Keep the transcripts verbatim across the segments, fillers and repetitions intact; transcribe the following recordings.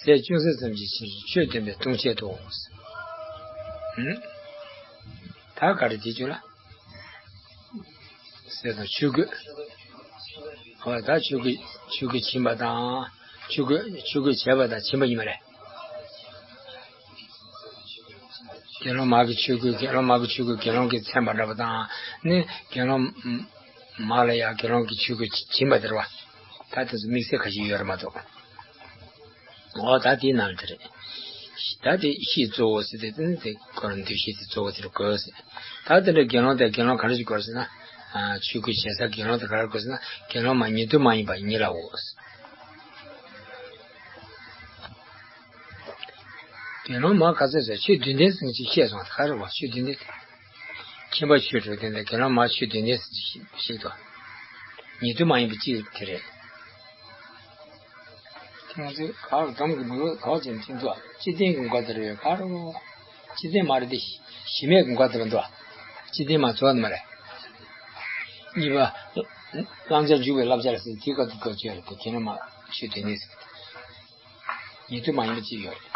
ཟས་ཅུང་ཟད་ཙམ་གྱི་ཕྱིར་ཆོས་སྟོན་པའི་ལྟུང་བྱེད་དོ། ཧུམ། ད་ག་རེ་དེ་བརྗོད་ལ། ཟས་དང་ཆོས་གོས། ཨོ་ད་ཆོས་གོས་ཆོས་གོས་བྱིན་པ་དང་། ཆོས་གོས་ཆོས་གོས་བྱས་པ་དང་བྱིན་པ་ཡིན་པ་རེད། དགེ་སློང་མ་གི་ཆོས་གོས་དགེ་སློང་མ་གི་ཆོས་གོས་དགེ་སློང་གིས་མཚན་པ་འདྲ་པོ་དང་། ནི་དགེ་སློང་མ་ལ་ཡང་དགེ་སློང་གི་ཆོས་གོས་བྱིན་པ་དེ་རེད་པ། ད་དེ་ཚོ་དམིགས་བསལ་ཁ་ཤས་ཡོད་རེད་མ་གཏོགས། འོ་ད་དེའི་ནང་དེ་རེད། ད་དེ་གཤིས་གཙོ་བོ་ཟེར་ཏེ་དེ་ནི་དེ་ཁོ་རང་འདུ་ཤེས་དེ་གཙོ་བོ་དེར་དགོས་ཟེར། ད་དེ་འདྲ་དགེ་སློང་དེ་དགེ་སློང་ག་རེ་ཞིག་དགོས་ཟེར་ན། ཨ་ཆོས་གོས་བྱེད་ས་དགེ་སློང་དེ་ག་རེ་དགོས་ཟེར་ན། དགེ་སློང་མ་ཉེ་དུ་མ་ཡིན་པ་ཉིད་ལའོ། དགེ་སློང་མ་ག་ཚོད་ཟེར་ཆོས་བདུན་ལྡན་ཟེར་ཅིག་བཤད་སོང་། ག་རེ་བ་ཆོས་བདུན་ལྡན་དེ། ཁྱིམ་པ་ཆོས་དྲུག་ལྡན་དེ་དགེ་སློང་མ་ཆོས་བདུན་ལྡན་ཟེར་ཅིག་ཞིག་ཏུ། ཉེ་དུ་མ་ཡིན་པ་གཅིག་དེ་རེད། ཁྱེད་ཚོས་ག་རེ་སྡོམ་གྱི་མི་འོས་ག་བ་ཅན་ཁྱེད་ཚོ་སྤྱི་བདེན་གྱི་འགོ་དེར་ཡོད་ག་རེ། སྤྱི་བདེན་མ་རེད་དེ། གཞི་མེད་ཀྱི་འགོ་དེར་འདུག་སྤྱི་བདེན་མ་ཚོགས་ནི་མ་རེད། གཉིས་པ། བླང་བྱར་འཇུག་པའི་བསླབ་བྱ་ལ་ཟེར་དེའི་སྐབས་དུ་སྐབས་བཅོས་རེད་དེ་དེ་ནི་མ་ཆོས་དེ་ནི་ཟེར། ཉེ་དུ་མ་ཡིན་པ་གཅིག་ཡོད་རེད།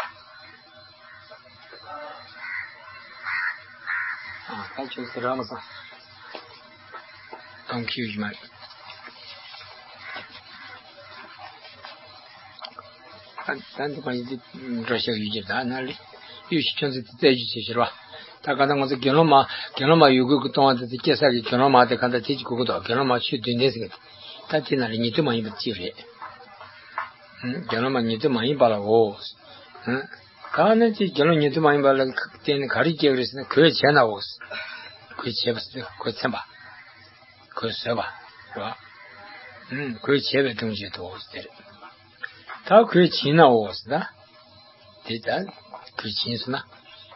ཨ་ད་ཆོས་ཟེར་ར་མ་སོང་། གཏོང་ཁྱེར་ཡོད་མ་རེད། ད་ད་འདི་མ་ཡིན་དེ་འགྲོ་ཤག་ཡོད་ཀྱི་ད་ན་ལེ། ཡོད་ཤི་ཁྱོད་ཚོ་དེ་རྩད་གཅོད་བྱེད་ཤེར་བ། ད་ག་ད་ང་ཚོ་དགེ་སློང་མ་དགེ་སློང་མ་ཡོད་དགོས་ཀྱི་གཏོང་བ་དེ་དེ་སྐྱེ་ས་གི་དགེ་སློང་མ་དེ་ག་ད་དེ་གཅིག་དགོས་ཀྱི་འདུག་དགེ་སློང་མ་ཆོས་བདུན་ལྡན་ཟེར་གི་ད་དེ་ན་ལེ་ཉེ་དུ་མ་ཡིན་པ་གཅིག་རེད། ཧུམ། དགེ་སློང་མ་ཉེ་དུ་མ་ཡིན་པ་ལའོ། ཧུམ། ད་ནི་ཅིག་དགེ་སློང་ཉེ་དུ་མ་ཡིན་པ་ལ་བརྟེན་ནས་ག་རེ་སྐྱེ་གི་རེད་ཟེར་ན་གོས་བྱས་ནའོ། གོས་བྱས་པ་ཟེར་གོས་མཚན་པ། གོས་བཟོས་པ། རེད་བ། ཧུམ། གོས་བྱས་པའི་ལྟུང་བྱེད་དོ་ཟེར། ད་གོས་བྱིན་ནའོ་ཟེར་ན། དེ་ལྟར་གོས་བྱིན་སོང་ན།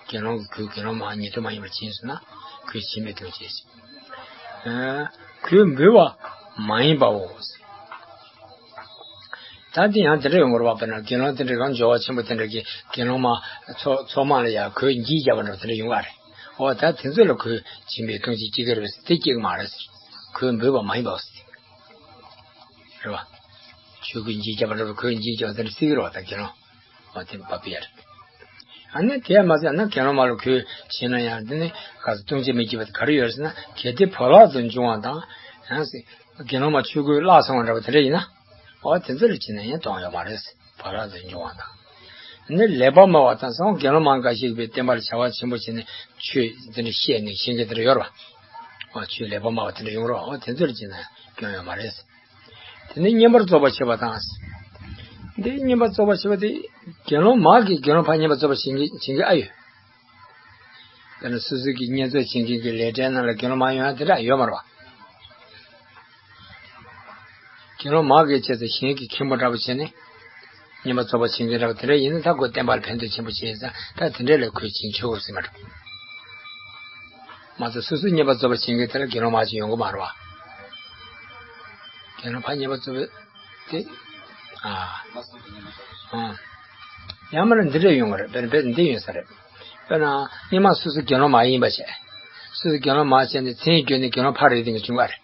དགེ་སློང་གི་གོས་དགེ་སློང་མ་ཉེ་དུ་མ་ཡིན་པར་བྱིན་སོང་ན། གོས་བྱིན་པའི་ལྟུང་བྱེད་ཅིང་། ཨ་གོས་འབུལ་བ་མ་ཡིན་པའོ། ད་དེ་ཡང་དེ་འདྲ་ཡོང་བར་བ་དཔེར་ན་དགེ་སློང་དེ་འདྲ་གང་འབྱོར་བ་ཆེན་པོ་དེ་འདྲ་གི་དགེ་སློང་མ་ཚོགས་ཚོགས་མང་ལ་ཡང་གོས་འགྱིག་བརྒྱབ་པ་འདྲ་དེ་འདྲ་ཡོང་བ་རེད། འོ་ད་དེ་ཚོ་ལ་གོས་བྱིན་པའི་ལྟུང་བྱེད་སྐྱེ་གི་རེད་ཟེར་དེ་སྐྱེ་གི་མ་རེད་ཟེར། གོས་འབུལ་བ་མ་ཡིན་པའོ་ཟེར། རེད་བ། ཆོས་གོས་འགྱིག་བརྒྱབ་པ་འདྲ་བ་གོས་འགྱིག་བརྒྱབ་པ་དེ་འདྲ་སྲིད་ཀྱི་རེད་བ་ད་དགེ་སློང་། འོ་དེ་འབབ་ཡ་རེད། ཨ་ནི་དེ་མ་ཟད་ན་དགེ་སློང་མ་ལ་གོས་བྱིན་ན་ཡང་དེ་ནི་ག་ཚོད་ལྟུང་བྱེད་མི་བགྱིད་པ་དེ་ག་རེ་ཡོད་རེད་ཟེར་ན་གལ་ཏེ་བག་ལྷག་ཏུ་འབྱུང་བ་དང་། ཡང་སྲིད་དགེ་སློང་མ་ཆོས་གོས་བརླག་སོང་བ་འདྲ་བ་དེ་འདྲ་ཡིན་ན། འོ་དེ་ཚོ་ལ་བྱིན་ན་ཡང་གཏོང་ཡོད་མ་རེད། བག་ལྷག་ཏུ་འབྱུང་བ་དང་། ནི་ལེགས་པར་སྨྲ་བ་དང་སོང་དགེ་སློང་མ་འགའ་ཞིག་པའི་བསྟན་པ་ལ་བྱ་བ་ཆེན་པོ་བྱས་ནས་ཆོས་འདི་འདྲ་བཤད་ནས་བྱེད་མཁན་དེ་འདྲ་ཡོད་རེད་བ། འོ་ཆོས་ལེགས་པར་སྨྲ་བ་དེ་འདྲ་ཡོང་རེད་བ། འོ་དེ་ཚོ་ལ་བྱིན་ན་ཡང་སྐྱོན་ཡོད་མ་རེད། དེ་ནས་བསྙེན་པར་རྫོགས་པར་བྱེད་པ་དང་། འདི་བསྙེན་པར་རྫོགས་པར་བྱེད་པ་དེ་དགེ་སློང་མ་གིས་དགེ་སློང་ཕར་བསྙེན་པར་རྫོགས་པར་བྱེད་མཁན་བྱེད་མཁན་ཨ་ཡོད། དེ་ནས་སོ་སོ་གིས་བསྙེན་རྫོགས་བྱེད་མཁན་གྱི་ལས་གྲྭའི་ནང་ལ་དགེ་སློང་མ་ཡོང་ཡ་དེ་འདྲ་ཡོད་མ་རེད་བ། དགེ་སློང་མ་གིས་བྱས་ཙང་གཞན་གྱི་མཁན་པོ་འདྲ་པོ་བྱས་ནས། བསྙེན་པར་རྫོགས་པར་བྱེད་མཁན་འདྲ་པོ་དེ་འདྲ་ཡིན་ན་ད་ཁོ་བསྟན་པ་ལ་ཕན་ཐོགས་ཆེན་པོ་བྱེད་ཙང་ད་དེ་འདྲ་ལ་ཁོས་བྱིན་ཆོག་གི་ཟེར་མ་འགྲོ། མ་གཏོགས་སོ་སོས་བསྙེན་པར་རྫོགས་པར་བྱེད་མཁན་དེ་ལ་དགེ་སློང་མ་ཅིག་ཡོང་གི་མ་རེད་བ། དགེ་སློང་ཕར་བསྙེན་པར་རྫོགས་པའི་དེ། ཨ། ཨ། ཡང་མིན་ན་འདི་འདྲ་ཡོང་གི་རེད། དཔེར་ན་དཔེ་འདི་ཡོང་ས་རེད། དཔེར་ན་སྔོན་མ་སོ་སོ་དགེ་སློང་མ་ཡིན་པ་བྱས། སོ་སོ་དགེ་སློང་མ་བྱས་ནས་མཚན་བརྗོད་ནས་དགེ་སློང་ཕ་རེད་དེ་འདྲ་བྱུང་བ་རེད།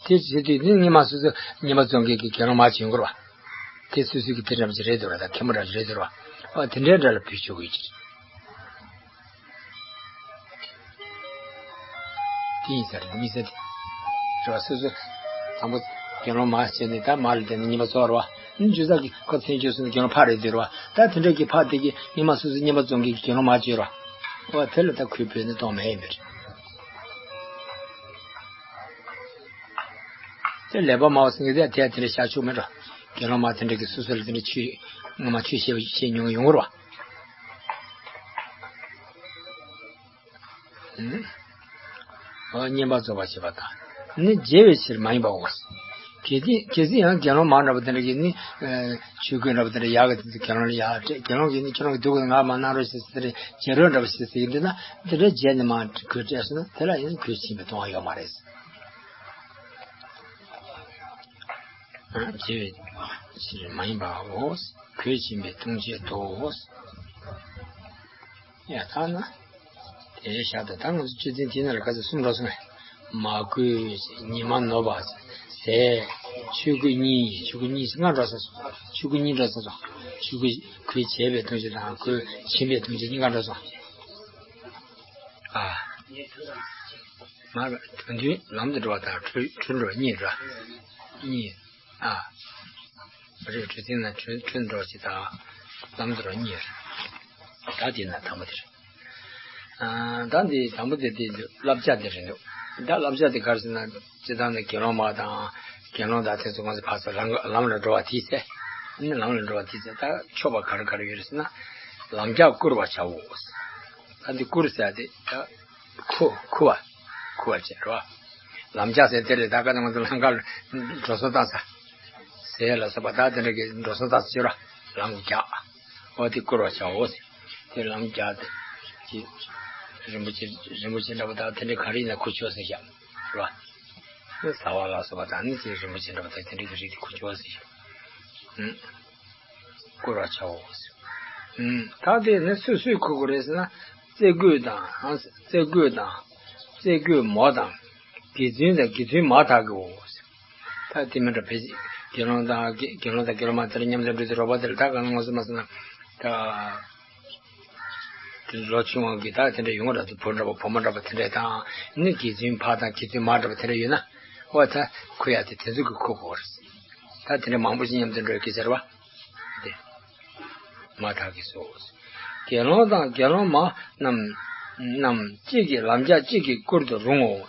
དེ་བྱེད་དུས་དེ་སྔོན་མ་སོ་སོ་བསྙེན་པར་རྫོགས་མཁན་གྱི་དགེ་སློང་མ་ཅིག་ཡོང་གི་རེད་བ། དེ་སོ་སོ་གི་དེ་འདྲ་བ་ཅིག་རེད་འདུག་ར། ད་མཁན་པོ་འདྲ་ཅིག་རེད་འདུག་ར། ཨ་དེ་འདྲའི་འདྲ་ལ་ཕུལ་ཆོག་གི་ཡོད་ཀྱི་རེད། དེ་ཡིན་ས་རེད་མི་ཟེར་དེ། རེད་བ། སོ་སོ་དང་པོ་དགེ་སློང་མ་བྱས་ནས་ད་མ་ལ་བརྟེན་ནས་བསྙེན་པར་རྫོགས་རེད་བ། ཨ་ནི་རྗེས་ལ་གི་ཁོ་མཚན་བརྗོད་སོང་ནས་དགེ་སློང་ཕ་རེད་འདུག་རེད་བ། ད་དེ་འདྲ་གི་ཕ་དེ་གི་སྔོན་མ་སོ་སོ་བསྙེན་པར་རྫོགས་མཁན་གྱི་དགེ་སློང་མ་ཅིག་ཡོད་རེད་བ། ཨོ་དེ་ལ་ད་ཁོས་ཕུལ་ནས་གཏོང་མེད་ཡིན་པ་རེད། དེ་ལེགས་པར་སྨྲ་བ་ཟེར་མཁན་དེ་དེ་དེ་འདྲ་བཞག་ཆོག་མེད་འགྲོ། དགེ་སློང་མ་དེ་འདྲ་གི་སོ་སོ་ལ་དེ་འདྲ་ཆོས་སྔོན་མ་ཆོས་བཤད་བཤད་མྱོང་ཡོང་གི་རེད་བ། ཨུམ། ཨོ་བསྙེན་པར་རྫོགས་པར་བྱེད་པ་དང་། ནི་བརྗེ་བའི་ཕྱིར་མ་ཡིན་པའོ། གལ་ཏེ་གལ་སྲིད་ཡང་དགེ་སློང་མ་འདྲ་པོ་དེ་འདྲ་གི་ནི། ཆོས་གོས་འདྲ་པོ་དེ་འདྲ་ཡག་གི་དེ་ཚོ་དགེ་སློང་ལ་ཡག་སྤྲད། དགེ་སློང་གིས་ནི་ཁྱོད་རང་གི་སྡུག་གི་ང་མ་གནང་རོགས་ཞེས་ཟེར་བརྗེ་རོགས་འདྲ་པོ་ཞེས་ཟེར་གྱི་འདུག་ན། དེ་འདྲ་བརྗེ་ནས་མ་གོས་སྤྲད་སོང་ན་དེ་ལ་ཡང་གོས་བྱིན་པའི་གཏོང་བ་ཡོད་མ་རེད། བརྗེ་བའི་ཕྱིར་མ་ཡིན་པའོ། གོས་བྱིན་པའི་ལྟུང་བྱེད་དོ། ཡ་ཐ་ན། དེ་བཞག་ད་ད་ང་ཚོ་སྤྱོད་ཚན་དེའི་ནང་ལ་ག་ཚོད་གསུམ་འགྲོ་སོང་ངས། མ་གོས་ཉི་མ་ནོར་བ་ཟས། ཆོས་གོས་གཉིས། ཆོས་གོས་གཉིས་ལྔ་འགྲོ་སོང་། ཆོས་གོས་གཉིས་འགྲོ་སོང་། ཆུ་ཁོལ་ཁོལ་བྱས་པའི་ལྟུང་བྱེད་དང་ཁོལ་ཕྱིན་པའི་ལྟུང་བྱེད་གཉིས་ཀ་འགྲོ་སོང་། ཨ། མར་དོན་མཐུན་ལམ་དུ་འགྲོ་བ་དང་འཁྲུལ་འཁྲུལ་འགྲོ་གཉིས་ར། གཉིས། ཨ། རེད། འཁྲུལ་ཟིན་ན་འཁྲུལ་འཁྲུལ་འགྲོ་གཅིག་དང་། ལམ་དུ་འགྲོ་གཉིས་རེད། ད་དེ་ན་དང་པོ་དེ་རེད། ཨ། ད་འདི་དང་པོ་དེ་དེ་བསླབ་བྱ་དེ་རེད་འདུག་ད་བསླབ་བྱ་དེ་ག་རེ་ཟེར་ན། སྤྱིར་བཏང་ནས་དགེ་སློང་མ་དང་། དགེ་སློང་དང་དེ་ཚོ་ང་ཚོ་ཕར་ཚུར་ལམ་ལམ་ལ་འགྲོ་བ་དེའི་ཚེ། ནི་ལམ་ལ་འགྲོ་བ་དེའི་ཚེ་ད་ཆོག་པ་ག་རེ་ག་རེ་ཡོད་རེད་ཟེར་ན། ལམ་རྒྱགས་བསྐུར་བར་བྱའོ། ད་འདི་བསྐུར་ཟེར་དེ་ད་ཁུ་ཁུ་བ། ཁུ་བ་བྱས་རོ། ལམ་རྒྱགས་ཟེར་དེ་རེད། ད་ག་ནང་ང་ཚོ་ལམ་ཁར་འགྲོ་སོང་བཏང་ས། ཟས་ལ་སོགས་པ་ད་དེ་འདྲ་གི་འགྲོ་སོང་བཏང་ས་ཅི་ར། ལམ་རྒྱགས། འོ་དེ་བསྐུར་བར་བྱའོ་ཟེར། དེ་ལམ་རྒྱགས་དེ། ཅི། རིན་པོ་ཆེ་རིན་པོ་ཆེ་འདྲ་པོ་དང་དེ་འདྲ་ག་རེ་ཡིན་ན་ཁུར་ཆོག་ཟེར་བཞག་རེད་བ། ཟ་བ་ལ་སོགས་པ་དང་ནི་ཅི་རིན་པོ་ཆེ་འདྲ་པོ་དང་དེ་འདྲ་གི་རིགས་དེ་ཁུར་ཆོག་ཟེར་བཞག་ཨུམ། བསྐུར་བར་བྱའོ་ཟེར། ཨུམ། ད་དེ་ནི་སུས་སུས་ཁུར་དགོས་རེད་ཟེར་ན། རྩེ་རྒོད་དང་། རྩེ་རྒོད་དང་། རྩེ་རྒོད་མོ་དང་། དགེ་བཙུན་དང་དགེ་བཙུན་མ་དག་གིའོ་ཟེར། ད་དེ་མིན་འདྲ་བས། དགེ་སློང་དང་དགེ་དགེ་སློང་དང་དགེ་སློང་མ་དེར་མཉམ་དུ་འགྲོ་དུས་རོགས་པ་དེར་ད་གང་ངོ་སུ་མ་སོང་ན། ད་དེ་ལོ་ཆུང་བ་གི་ད་དེ་འདྲ་ཡོང་བ་འདྲ་དུ་བུ་འདྲ་པོ་བུ་མོ་འདྲ་པོ་དེ་འདྲ་དང་། ནི་དགེ་བཙུན་ཕ་དང་དགེ་བཙུན་མ་འདྲ་པོ་དེ་འདྲ་ཡོད་ན། འོ་ད་ཁུར་ཡ་དེ་དེ་ཚོ་གི་ཁུར་དགོས་རེད། ད་དེ་འདྲ་མང་པོ་ཞིག་མཉམ་དུ་འགྲོ་གི་ཟེར་བ། དེ་མ་དག་གིས་སོ། དགེ་སློང་དང་དགེ་སློང་མ་རྣམས་རྣམས་གཅིག་གིས་ལམ་རྒྱགས་གཅིག་གིས་བསྐུར་དུ་རུང་ངོ་།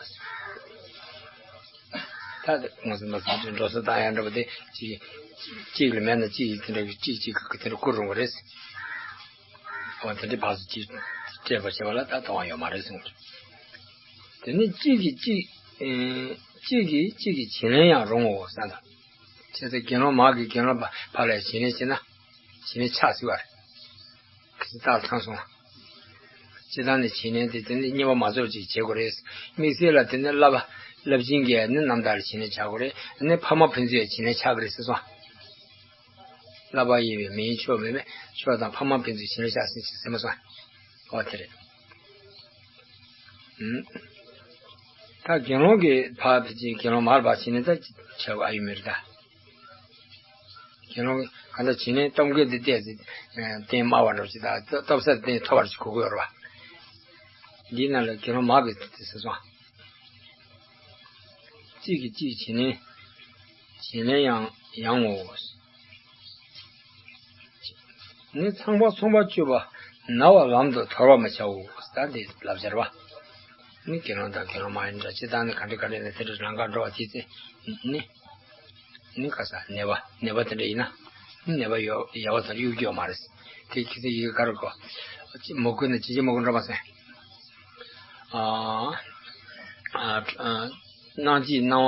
ད་དེ་ང་ཚོ་མ་ཚོ་འགྲོ་སོང་བཏང་ཡ་འདྲ་པོ་དེ་གཅིག་གཅིག་ལ་མེད་ན་གཅིག་གིས་དེ་འདྲ་གི་གཅིག་གཅིག་གིས་དེ་འདྲ་བསྐུར་རུང་བ་རེད། འོ་དེ་འདྲའི་བར་དུ་གཅིག་སྤྲད་པ་བྱས་པ་ལ་ད་གཏོང་བ་ཡོད་མ་རེད་གསུངས། དེ་ནི་གཅིག་གིས་གཅིག་ཨེ། གཅིག་གིས་གཅིག་གི་བྱིན་ལེན་ཡང་རུང་ངོ་ཟེར་ད། བྱས་ཙང་དགེ་སློང་མ་གིས་དགེ་སློང་ཕ་ཕ་ལ་བྱིན་ལེན་བྱེད་ན། བྱིན་ལེན་ཆགས་སྲིད་པ་རེད། ཁྱེད་ཚོ་ལྟ་ཚང་སོང་། སྤྱིར་བཏང་ནས་བྱིན་ལེན་དེ་དེ་ནི་གཉིས་པ་མ་རྫོགས་ཅིག་བྱེད་དགོས་རེད། དམིགས་བསལ་ལ་དེ་ནི་བསླབ་པ་བསླབ་བྱིན་གྱིས་ནི་རྣམ་དག་ལ་བྱིན་ལེན་བྱ་དགོས་རེད། ནི་ཕ་མ་ཕན་ཚུན་ཡང་བྱིན་ལེན་ཆགས་ཀྱི་རེད་ཟེར་སོང་། བསླབ་པ་ཡིན་པའི་མིང་ཆོས་མེད་པས་ཆོས་དང་ཕ་མ་ཕན་ཚུན་བྱིན་ལེན་ཆགས་ཟིན་ཅིག་ཟེར་མ་སོང་། འོ་དེ་རེད། ཨུམ། ད་དགེ་སློང་གིས་ཕ་ཕལ་ཆེར་དགེ་སློང་མར་ཕར་བྱིན་ནས་ད་བྱ་བ་ཨ་ཡོད་མེད་རེད་ད། དགེ་སློང་གིས་གང་ལྟར་བྱིན་ནས་གཏོང་གི་འདི་ལྟས་ཟིན་རྟེན་སྨྲ་བ་འདྲ་ཞིག་དང་གཏོང་ས་རྟེན་ཐོབ་པར་ཞིག་གོ་དགོས་རེད་བ། འདིའི་ནང་ལ་དགེ་སློང་མ་གིས་དེ་ཟེར་སོང་། གཅིག་གིས་གཅིག་བྱིན་ནས་བྱིན་ལེན་ཡང་ཡང་ངོ་། ནི་ཚངས་པ་ཚངས་པར་སྤྱོད་པ་ན་བ་ལམ་དུ་དོར་བར་མི་བྱའོ། ད་འདི་ལབ་སྦྱར་བ། ནི་དགེ་སློང་དང་དགེ་སློང་མ་ཡིན་འདྲ་སྤྱིར་བཏང་ནི་ག་འདྲ་ག་འདྲ་ནི་དེ་འདྲ་ལམ་ཁར་འགྲོ་བ་དེ་ཚེ། ནི། ནི་ཁ་ས་ནད་པ་ནད་པ་དེ་འདྲ་ཡིན་ན། ནི་ནད་པ་ཡོ་ཡ་བ་དང་གཡུག་རྒྱུ་མ་རེད། དེ་ཁྱེད་ཚོ་ཡི་གེ་ག་རེ་གོ་མོ་གུ་ནི་ཅི་ཅི་མོ་གུ་འགྲོ་མ་སེ། ཨ། ཨ། སྣང་བྱེད་སྣང་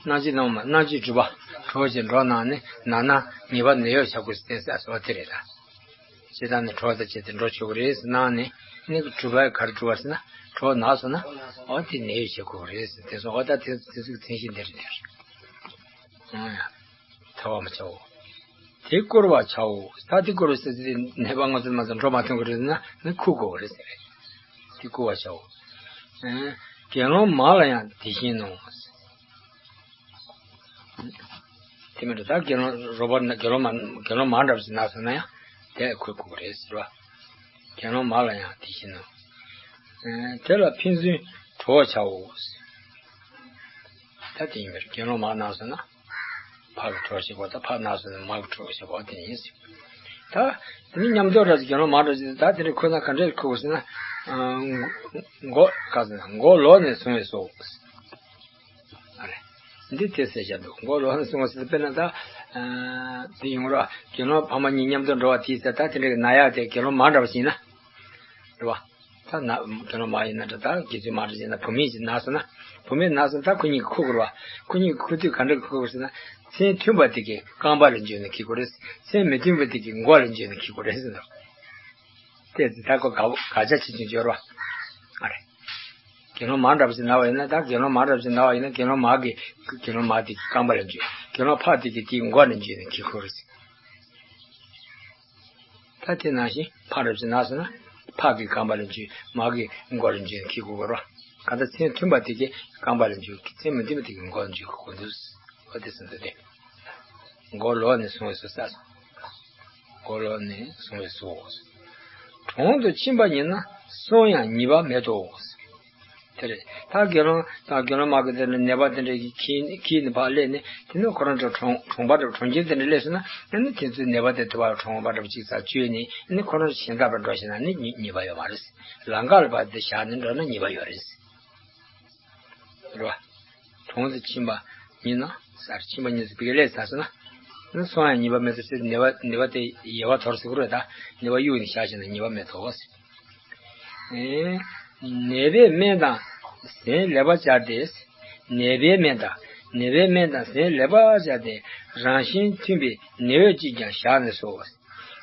བ། སྣང་བྱེད་སྣང་བ་མ་སྣང་བྱེད་གྲུབ་པ་གྲོགས་ཀྱི་འགྲོ་སྣང་ནི་ན་ན་ངེས་པ་ནད་གཡོག་བྱ་དགོས་སུ་བསྟན་ས་སོགས་དེ་རེད་ད། ཇི་ལྟར་ནི་གྲོགས་དང་བཅས་ཏེ་འགྲོ་ཆོག་གི་རེད་ཟེར་སྣང་ནི་ནི་གྲུབ་པ་ག་རེ་གྲུབ་པ་ཟེར་ན་གྲོགས་ན་སོང་ན་འོ་དེ་ནད་གཡོག་བྱེད་དགོས་རེད་ཟེར་དེ་སོང་འོ་ད་དེ་དེ་ཚོ་གི་མཚན་གཞི་འདི་རེད་དེ་རེད། ཨང་ཡ། ཐལ་བར་མི་བྱའོ། དེ་བསྐུར་བར་བྱའོ། ད་དེ་བསྐུར་བ་ཟེར་དེ་ནད་པ་ང་ཚོ་མ་ཚོ་འགྲོ་མ་ཐུབ་ཀྱི་རེད་ཟེར་ན་ནི་ཁུར་དགོས་པ་རེད་ཟེར་རེད། དེ་བསྐུར་བར་བྱའོ། ཨེ། དགེ་སློང་མ་ལ་ཡང་དེ་བཞིན་ནོ། དེ་མིན་དུ་ད་དགེ་སློང་རོགས་པ་ན་དགེ་སློང་མ་དགེ་སློང་མ་འདྲ་བ་ཞིག་ན་སོང་ན་ཡང་དེ་ཁུར་དགོས་པ་རེད་ཟེར་བ། དགེ་སློང་མ་ལ་ཡང་དེ་བཞིན་ནོ། ཨེ། དེ་ལ་ཕན་ཚུན་གྲོགས་བྱའོ། ད་དེ་ཡིན་པར་དགེ་སློང་མ་ན་སོང་ན། ཕ་གི་གྲོགས་བྱེད་དགོས་ད་ཕ་ན་སོང་ན་མ་གི་གྲོགས་བྱེད་དགོས་དེ་ཡིན་ཟེར། ད་དེ་ནི་མཉམ་དུ་ར་ཅིག་གི་ལོ་མ་འགྲོ་ཅིག་ད་དེ་ནི་ཁོ་ན་ག་འདྲས་ཁུག་ཟེར་ན། མགོ་ག་ཟེར་ན་མགོ་ལོག་ནས་བཟུང་བས་སོ། ཨ་རེ། འདི་དེ་ཟེར་བྱ་འདུག་མགོ་ལོག་ནས་བཟུང་བ་ཟེར་དཔེར་ན་ད། དེ་ཡོང་ར་དགེ་སློང་ཕ་མ་གཉིས་མཉམ་དུ་འགྲོ་བ་དེའི་ཟེར་ད་དེ་འདྲས་ན་ཡག་དེ་དགེ་སློང་མ་འདྲ་བ་ཞིག་ཡིན་ན། རེད་བ། ད་ན་དགེ་སློང་མ་ཡིན་ན་འདྲ་ད་དགེ་ཚུལ་མ་འདྲ་ཡིན་ན་བུད་མེད་ཅིག་ན་སོང་ན། བུད་མེད་ན་སོང་ད་ཁོ་གཉིས་ཀྱིས་ཁུག་དགོས་རེད་བ། ཁོ་གཉིས་ཀྱིས་ཁུག་དུས་ག་འདྲ་ཁུག་དགོས་ཟེར་ན། མཚན་མཐུན་པ་དེ་གིས་རྐང་པ་ལ་འཇུས་ནས་འཁྱེར་དགོས་རེད། མཚན་མི་མཐུན་པ་དེ་གིས་མགོ་ལ་འཇུས་ནས་འཁྱེར་དགོས་རེད་ཟེར་འདུག་དེ་ཚེ་ད་ཁོ་དགའ་པོ་དགའ་ཆ་ཆེ་ཆུང་འབྱོར་བ། ཨ་རེ། དགེ་སློང་མ་འདྲ་བ་ཞིག་ན་བ་ཡིན་ན་ད་དགེ་སློང་མ་འདྲ་བ་ཞིག་ན་བ་ཡིན་ན་དགེ་སློང་མ་གིས་དགེ་སློང་མ་དེ་གི་རྐང་པ་ལ་འཇུས། དགེ་སློང་ཕ་དེ་གིས་དེའི་མགོ་ལ་འཇུས་ནས་འཁྱེར་དགོས་རེད། ད་དེ་ནང་བཞིན་ཕ་རབ་ཅིག་ན་སོང་ན་ཕ་གི་རྐང་པ་ལ་འཇུས་མ་གི་མགོ་ལ་འཇུས་ཁྱེར་དགོས་རེད། གང་ལྟར་མཚན་མཐུན་པ་དེ་གི་རྐང་པ་ལ་འཇུས་མཚན་མི་མཐུན་པ་དེ་གི་མགོ་ལ་འཇུས་དགོས་འདུག་འོ་དེ་ཟེར་འདུག་སྟེ། མགོ་ལོག་ནས་བཟུང་བས་སོ་ཟེར། འཁོར་ལོ་ནས་གསུངས་པས་སོ། གྲོང་དུ་ཕྱིན་པ་ཡིན་ན་སོང་ཡང་ཉེས་པ་མེད་དོ། དེ་རེད། ད་དགེ་སློང་དང་དགེ་སློང་མ་གི་དེ་ནི་ནད་པ་དེ་འདྲ་གི་ཁྱིམ་ཁྱིམ་ནས་ཕར་སླེབས་ནས་དེ་ནི་ཁོ་རང་ཚོ་གྲོང་གྲོང་པ་འདྲ་གྲོང་ཁྱེར་དེ་འདྲ་སླེབས་སོང་ན་ཨ་ནི་དེ་ཚོའི་ནད་པ་དེ་དུ་བ་གྲོང་པ་འདྲ་གཅིག་ས་བཅོས་ནས་ཨ་ནི་ཁོ་རང་ཚོ་གཞན་དག་པར་འགྲོ་ཤེས་ན་ནི་ཉེས་ཉེས་པ་ཡོད་མ་རེད། ལམ་ཁ་ལ་ཕར་དེ་བཞག་ནས་འགྲོ་ན་ཉེས་པ་ཡོད་རེད། རེད་བ། གྲོང་དུ་ཕྱིན་པ་ཉིད་ན་སར་ཕྱིན་པ་ཉིད་དུ་བི་ག་ལས་ཟ་སོང་ན། ནི་སོང་ཡང་ཉེས་པ་མེད་དོ་ཟེར་ནད་པ་ནད་པ་དེ་ཡལ་བ་དོར་ཟེར་གི་རེད་ད། ནད་པ་གཡུག་ནས་བཞག་བྱས་ན་ཉེས་པ་མེད་དོ་ཟེར། ཨེ། ནད་པའི་སྨན་དང་ཟན་ལེགས་པར་སྦྱར་ཏེ། ནད་པའི་སྨན་དང་ནད་པའི་སྨན་དང་ཟན་ལེགས་པར་སྦྱར་ཏེ་རང་བཞིན་མཐུན་པའི་ནད་འོད་ཅིག་ཀྱང་བཞག་ནས་སོ།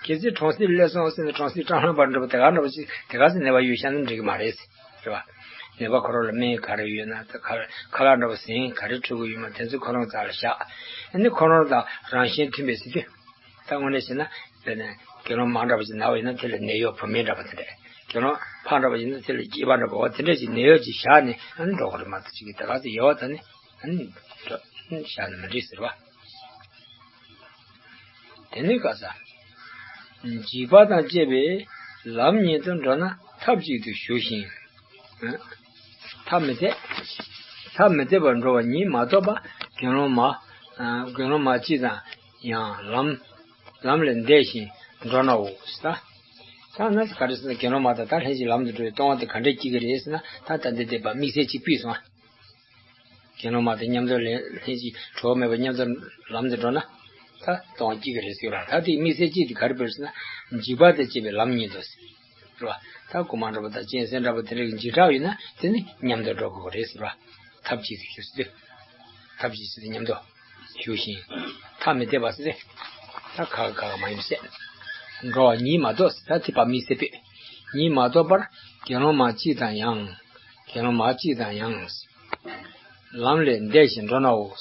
གལ་སྲིད་གྲོང་གསེབ་སླེབས་སོང་ཟེར་ནས་གྲོང་གསེབ་སྐྲག་སྣང་པ་འདྲ་པོ་དེ་ག་འདྲ་པོ་ཅིག་དེ་ག་ཚོད་ནད་པ་གཡུག་བཞག་ན་འགྲིག་གི་མ་རེད། རེད་བ། ནད་པ་ཁོ་རང་ལ་སྨན་ག་རེ་ཡོད་ན་ད་ཁ་ཁ་ལག་འདྲ་པོ་ཟན་ག་རེ་འཕྲོད་ཀྱི་ཡོད་མ་དེ་ཚོ་ཁོ་རང་རྩ་ལ་བཞག་ཨ་ནི་ཁོ་རང་དང་རང་བཞིན་མཐུན་པའི་ཟེར་དུས། ད་དངོས་གནས་བྱས་ན་དཔེར་ན་དགེ་སློང་མ་འདྲ་པོ་ཅིག་ན་བ་ཡིན་ན་དེ་ལ་ནད་གཡོག་བུད་མེད་འདྲ་པོ་དེ་འདྲས། དགེ་སློང་ཕ་འདྲ་པོ་ཡིན་ན་དེ་ལ་སྐྱེས་པ་འདྲ་པོ་འོ་དེ་འདྲས་ཀྱི་ནད་གཡོག་ཅིག་བཞག་ནས་ཨ་ནི་འགྲོ་གི་རེད་མ་གཏོགས་ཅིག་གིས་དེ་ག་ཚོད་ཡལ་བ་ད་ནི་ཨ་ནི་འགྲོ་བཞག་ནས་མི་འགྲིག་ཟེར་བ། དེ་ནས་ག་ས། འཇིགས་པ་དང་བཅས་པའི་ལམ་ཉིད་དུ་འགྲོ་ན་ཐབས་ཅིག་ཏུ་ཞུགས་ཤིང་། ཐབས་མི་འཐད། ཐབས་མི་འཐད་པར་འགྲོ་བ་ཉིད་མ་གཏོགས་པ་དགེ་སློང་མ། དགེ་སློང་མ་གཅིག་དང་ཡང་ལམ། ལམ་ལས་འདས་ཤིང་འགྲོ་ནའོ། ད་ད་ན་ག་རེ་ཟེར་ན་དགེ་སློང་མ་དང་ད་ལྷན་ཅིག་ལམ་དུ་འགྲོ་བའི་ལྟུང་བ་དེ་ག་འདྲས་སྐྱེ་གི་རེད་ཟེར་ན་ད་ད་འདི་བསྡད་པ་དམིགས་བསལ་གཅིག་ཕུད་སོང་། དགེ་སློང་མ་དང་མཉམ་དུ་ལེན་ལྷན་ཅིག་གྲོགས་མེད་པར་མཉམ་དུ་ལམ་དུ་འགྲོ་ན། ད་གཏོང་སྐྱིད་ཀྱི་རེད་ཟེར་བ་ད་དེའི་དམིགས་བསལ་གཅིག་དེ་ག་རེ་བར་ཟེར་ན། འཇིགས་པ་དང་བཅས་པའི་ལམ་ཉིད་དུ། རེད་བ། ད་རྐུན་མ་འདྲ་པོ་དང་གཅན་གཟན་འདྲ་པོ་དེ་འདྲ་གི་འཇིགས་སྐྲག་ཡོད་ན་དེ་ནི་མཉམ་དུ་འགྲོ་དགོས་ཀྱི་རེད་ཟེར་བ། ཐབས་ཅིག་ཏུ་ཞུགས་ཟེར་དུས། ཐབས་ཅིག་ཟེར་དུས་མཉམ་དུ་ཞུགས་ཤིང་། ཐབས་མི་འཐད་པ་ཟེར་ཏེ། ད་ག་ག་ག་མ་ཡིན་ཟེར། འགྲོ་བ་ཉིད་མ་གཏོགས་ཟེར་ད་དེ་བ་དམིགས་བསལ་པས། ཉིད་མ་གཏོགས་པར་དགེ་སློང་མ་གཅིག་དང་ཡང་། དགེ་སློང་མ་གཅིག་དང་ཡང་། ལམ་ལས་འདས་ཤིང་འགྲོ་ནའོ།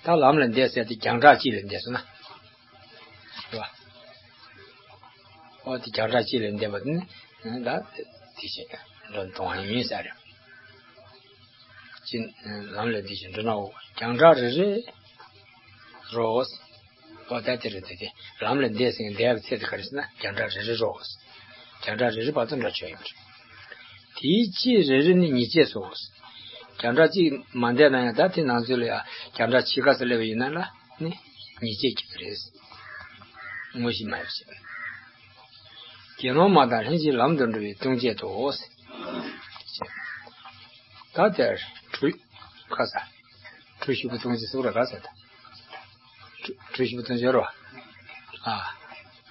ད་ལམ་ལས་འདས་ཟེར་ཏེ་རྒྱང་གྲགས་གཅིག་ལས་འདས་སོང་ན། རེད་བ། ཨོ་དེ་རྒྱང་གྲགས་གཅིག་ལས་འདས་པ་ནི་ད་དེ་བཞིན་འགྲོ་གཏོང་བ་ཡིན་ས་རེད། ཅི། ལམ་ལས་འདས་ཤིང་འགྲོ་ནའོ། རྒྱང་གྲགས་རེ་རེ་རོ། ཨོ་ད་དེ་རེད་དེ་དེ་ལམ་ལས་འདས་ཟིན་འདས་པའི་ཚེ་དེ་ག་རེ་ཟེར་ན་རྒྱང་གྲགས་རེ་རེ་རོ། རྒྱང་གྲགས་རེ་རེ་བར་དུ་འགྲོ་ཆོག་ཡོད་རེད། དེའི་ཕྱིར་རེ་རེ་ནི་ཉེས་བྱས་སོ། རྒྱང་གྲགས་གཅིག་མ་འདས་ན་ཡང་ད་དེ་ནང་ཚུད་ལ་ཡང་རྒྱང་གྲགས་ཕྱི་ཁ་སུ་སླེབས་པ་ཡིན་ན་ལ། ནི་ཉེས་བྱས་ཀྱི་རེད། དངོས་གཞི་མ་ཡིན་ཞེས། དགེ་སློང་མ་དང་ལྷན་ཅིག་ལམ་དུ་འགྲོ་བའི་ལྟུང་བྱེད་དོ། ད་དེར་གྲུ། ཁ་ས། གྲུ་ཞིག་པོ་ལྟུང་བྱེད་ཟེར་བ་ག་ས་ད། གྲུ་གྲུ་ཞིག་པོ་ལྟུང་བྱེད་རོ། ཨ།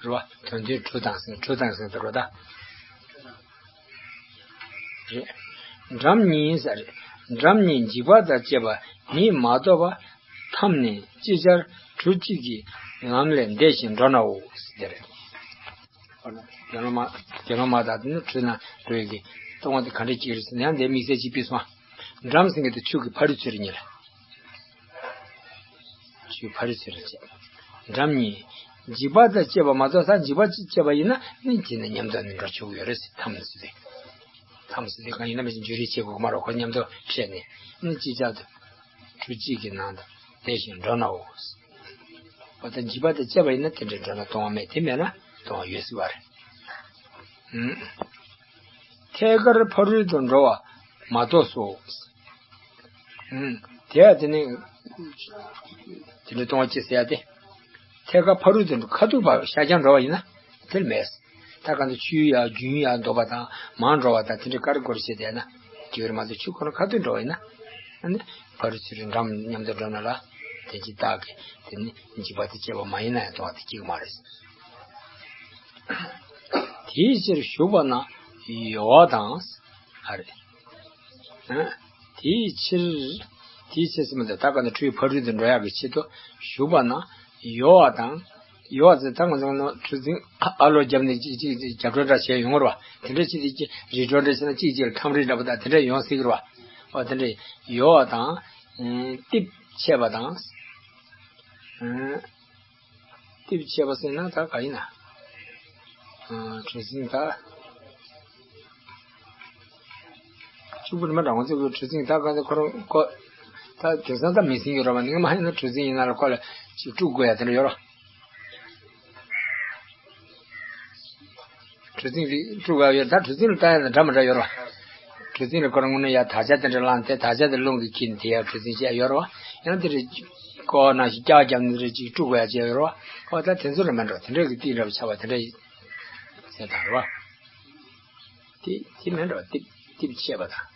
རོ། དོན་མཐུན་གྲུ་དང་ཟེར་གྲུ་དང་ཟེར་ད་རོ་ད། རེད། འགྲམ་གཉིས་ས་རེད། འགྲམ་གཉིས་འཇིགས་པ་དང་བཅས་པ་ཉིད་མ་གཏོགས་པ། མཚམས་ནི་ཅིག་ཅར་གྲུ་གཅིག་གི་ལམ་ལས་འདས་ཤིང་འགྲོ་ནའོ། ཟེར་རེད། དགེ་སློང་མ་དགེ་སློང་མ་དག་ནི་གྲུ་ན་འགྲོ་ཡི་གི་ལྟུང་བ་དེ་ག་འདྲས་སྐྱེ་རེད་ཟེར་ན་ཡང་འདས་དམིགས་བསལ་གཅིག་ཕུད་སོང་། འགྲམ་ཟེར་མཁན་དེ་ཆུ་གི་ཕ་རོལ་ཚུར་རེད་ཉིད་ལ། ཆུའི་ཕ་རོལ་ཚུར་རེད་ཅེས། འགྲམ་གཉིས། འཇིགས་པ་དང་བཅས་པ་མ་གཏོགས་ད་འཇིགས་པ་གཅིག་བཅས་པ་ཡིན་ན་ནི་དེ་ནི་མཉམ་དུ་ནི་འགྲོ་ཆོག་གི་ཡོད་རེད་ཟེར་མཚམས་ཟེར་ཏེ། མཚམས་ཟེར་ཏེ་གང་ཡིན་ན་མི་ཞིག་འཇུ་རེས་བྱེད་དགོས་ཀྱི་མ་རེད་ཁོ་མཉམ་དུ་བསྲེས་ནས་ནི་ཅིག་ཅར་དུ། གྲུ་གཅིག་གི་ནང་དུ་འདས་ཤིང་འགྲོ་ནའོ། འོ་ད་འཇིགས་པ་དང་བཅས་པ་ཡིན་ན་དེ་འདྲའི་འགྲོ་ན་ལྟུང་བ་མེད་དེ་མེད་ན་ལྟུང་བ་ཡོད་སྲིད་པ་རེད། ཨུམ། ཐད་ཀར་ཕ་རོལ་ཏུ་འགྲོ་བ་མ་གཏོགས་སོ། ཨུམ། དེ་ཡང་དེ་ནི། དེ་འདྲའི་ལྟུང་བ་ཅི་ཟེར་ཡ་དེ། ཐད་ཀར་ཕ་རོལ་ཏུ་འགྲོ་ཁ་ཐུག་ཕར་ཤར་རྒྱག་འགྲོ་བ་ཡིན་ན། དེར་མེད། ད་གང་ལྟར་ཆུའི་ཡང་རྒྱུན་ཡང་འདོགས་པ་དང་མར་འགྲོ་བ་དང་དེ་འདྲའི་ཀ་རེ་ཀོ་རེ་བྱས་བསྡད་ན། སྐྱིད་པར་མ་གཏོགས་ཆུ་ཁོ་ན་ཁ་ཐུག་འགྲོ་བ་ཡིན་ན། ཨ་ནི། ཕ་རོལ་ཚུར་རེ་འགྲམ་མཉམ་དུ་འགྲོ་ན་ལ། དེ་ཅི་རྟགས་ཀྱི་དེ་ནི་འཇིགས་པ་དང་བཅས་པ་མ་ཡིན་ན་ཡང་ལྟུང་བ་དེ་སྐྱེ་གི་མ་རེད། དེའི་ཕྱིར་ཞུགས་པ་ན་ཡོལ་བ་དང་། ཨ་རེད། ཨ། དེའི་ཕྱིར། དེའི་ཕྱིར་ཟེར་མི་འདུག་ད་ག་ནི་ཁྲུས་ཕ་རོལ་ཏུ་འགྲོ་ཡག་གི་ཆེད་དུ་ཞུགས་པ་ན་ཡོལ་བ་དང་། ཡོལ་བ་ཟེར་ད་ང་ཚོ་ནང་ཁྲུས་གཟིངས་ཨ་ལོ་བརྒྱབ་ནས་གཅིག་གཅིག་རྒྱབ་སྒྲོ་འདྲ་བྱས་ཡོང་བ་རེད་བ། དེ་འདྲ་བྱས་ཏེ་གཅིག་རི་སྒྲོ་འདྲ་བྱས་ན་གཅིག་གཅིག་ལ་ཁྲམ་རི་འདྲ་པོ་དང་དེ་འདྲ་ཡོང་སྲིད་ཀྱི་རེད་བ། འོ་དེ་འདྲ་ཡོལ་བ་དང་། ཨ། རྟིབ་ཆད་པ་དང་། ཨ། རྟིབ་ཆད་པ་ཟེར་ན་ད་ག་ཡིན་ན། ཨ། གྲུ་གཟིངས་ད། གཅིག་པུ་རི་མ་འདྲ་ང་ཚོ་གི་གྲུ་གཟིངས་ད་ག་ཚོད་ཁོ་རང་ཁོ། ད་དེང་སང་ད་མི་ཟིན་གྱི་རེད་བ། ནི་མ་ཡིན་ན་གྲུ་གཟིངས་ཡིན་ན་ལ་ཁོ་ལ་ཅིག་དཀྲུག་དགོས་ཡ་དེ་འདྲ་ཡོད་རེད། གྲུ་གཟིངས་དེ་དཀྲུག་ཡག་ཡོད། ད་གྲུ་གཟིངས་ལ་ལྟ་ཡག་དང་འདྲ་མི་འདྲ་ཡོད་རེད་བ། གྲུ་གཟིངས་ལ་ཁོ་རང་དངོས་གནས་ཡ་དར་ཆ་དེ་འདྲ་བླངས་ཏེ་དར་ཆ་དེ་རླུང་གིས་འཁྱེར་ནས་དེ་ཡ་གྲུ་གཟིངས་བྱས་ཡོད་རེད་བ། ཡང་དེ་འདྲ་བཀོག་ནང་བཞིན་ལྕགས་བརྒྱབ་ནས་དེ་འདྲ་ཅིག་དཀྲུག་ཡག་བྱས་ཡོད་རེད་བ། ཨོ་ད་དེ་ཚོ་རེད་མ་འགྲོ། དེ་འདྲ་གི་ཏིག་འདྲ་བ་ཆགས་པ་དེ་འདྲ་ཡིན་ཟེར་ད་རེད་བ། དེ་དེ་མིན་འགྲོ། ཏིག་ཏིག་ཆད་པ་དང་།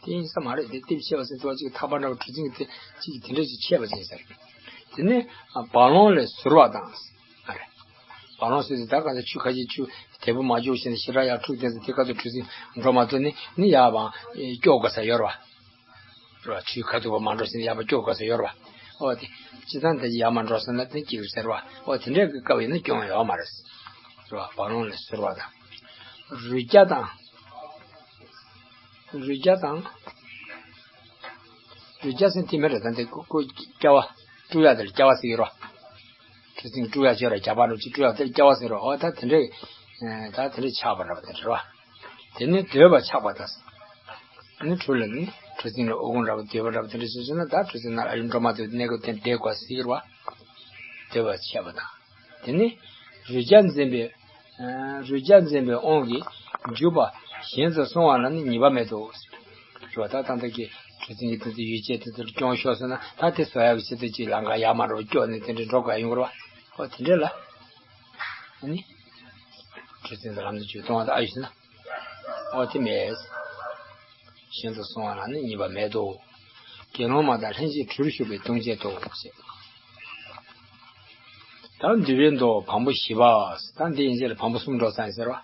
དེ་ཡིན་ས་མ་རེད། དེ་ཏིག་ཆད་པ་ཟེར་དུས་ཅིག་ཐག་པ་འདྲ་བ་གྲུ་གཟིངས་དེ་ཅིག་དེ་འདྲ་ཅིག་ཆད་པ་ཅིག་ཟེར། དེ་ནས་ཨ་བ་ལོང་ལས་ཟུར་བ་དང་། ཨ་རེད། བ་ལོང་ཟེར་དུས་ད་ག་ཚོད་ཆུ་ཁ་ཤས་ཆུ་དལ་པོ་མ་འཇུག་བཞིན་ཞེ་དྲག་ཡར་འཁྲུག་བསྡད་ས་དེ་ག་ཚོད་གྲུ་གཟིངས་འགྲོ་མ་ཐུབ་ནས་ནི་ཡར་བ་སྐྱོག་དགོས་ས་ཡོད་རེད་བ། རེད་བ། ཆུའི་ཁ་ཐུག་པ་མ་འགྲོ་ཟིན་ཡར་བ་སྐྱོག་དགོས་ས་ཡོད་རེད་བ། ཨོ་དེ། སྤྱིར་བཏང་དེ་ཡར་མ་འགྲོ་ཟིན་ན་དེ་སྐྱིད་ཟེར་བ། ཨོ་དེ་འདྲའི་གི་སྐབས་ཡིན་ན་སྐྱོན་ཡོད་མ་རེད། རེད་བ། བ་ལོང་ལས་ཟུར་བ་དང་། རུས་རྒྱ་དང་། རུས་རྒྱ་དང་། རུས་རྒྱ་ཟེར་དེ་མི་རེད། ད་འདི་ཀོ་ཀོ་སྐྱ་བ། དཀྲུག་ཡག་དེ་ལ་སྐྱ་བ་ཟེར་གྱི་རེད་བ། གྲུ་གཟིངས་དཀྲུག་ཡག་བྱས་ར་རྒྱ་པ་རུ་ཅིག་དཀྲུག་ཡག་དེ་ལ་སྐྱ་བ་ཟེར་རོ། ཨོ་ད་དེ་འདྲའི། ད་དེ་འདྲའི་ཆགས་པ་འདྲ་བ་དེ་རེད་བ། དེ་ནས་སྡོད་པ་ཆགས་པ་དང་། ནི་གྲུ་ལ་ནི་གྲུ་གཟིངས་ལ་ཨོ་དགོང་འདྲ་བ་སྡོད་པ་འདྲ་བ་དེ་འདྲ་བྱས་སོང་ན་ད་གྲུ་གཟིངས་ནང་ཨ་ཡུ་འགྲོ་མ་ཐུབ་གནས་སྐབས་དེ་བསྡད་དགོས་ཟེར་གྱི་རེད་བ། སྡོད་པ་ཆད་པ་དང་། དེ་ནི་རུས་རྒྱ་འཛིན་པའི། རུས་རྒྱ་འཛིན་པའི་དབང་གིས་འཇུག་པ་གཞན་དུ་སོང་བ་ལ་ནི་ཉེས་པ་མེད་དོ། རེད་བ། ད་ད་ལྟ་གི་གྲུ་གཟིངས་ཀྱི་དེ་ཚོ་ཡོ་བྱད་དེ་ཚོར་སྐྱོན་ཤོར་སོང་ན་ད་དེ་བཟོ་ཡག་གི་ཆེད་དུ་ཅིག་ལམ་ཁ་ཡར་མར་རོ་སྐྱོག་ནས་དེ་འདྲའི་འགྲོ་དགོས་ཡོང་གི་རེད་བ། ཨོ་དེ་འདྲ་ལ། ཨ་ནི། གྲུ་གཟིངས་དང་ལམ་དུ་བཅུག་གཏོང་བ་དང་ཨ་ཡོད་ཟེར་ན། ཨོ་དེ་མེད། གཞན་དུ་སོང་བ་ལ་ནི་ཉེས་པ་མེད་དོ། དགེ་སློང་མ་དང་ལྷན་ཅིག་གྲུར་ཞུགས་པའི་ལྟུང་བྱེད་དོ། ཞེས། ད་འདུལ་བའི་མདོ་བམ་པོ་བཞི་པ། ད་འདི་ཡན་ཆད་ལ་བམ་པོ་གསུམ་འགྲོ་ས་ཡིན་ཟེར་བ།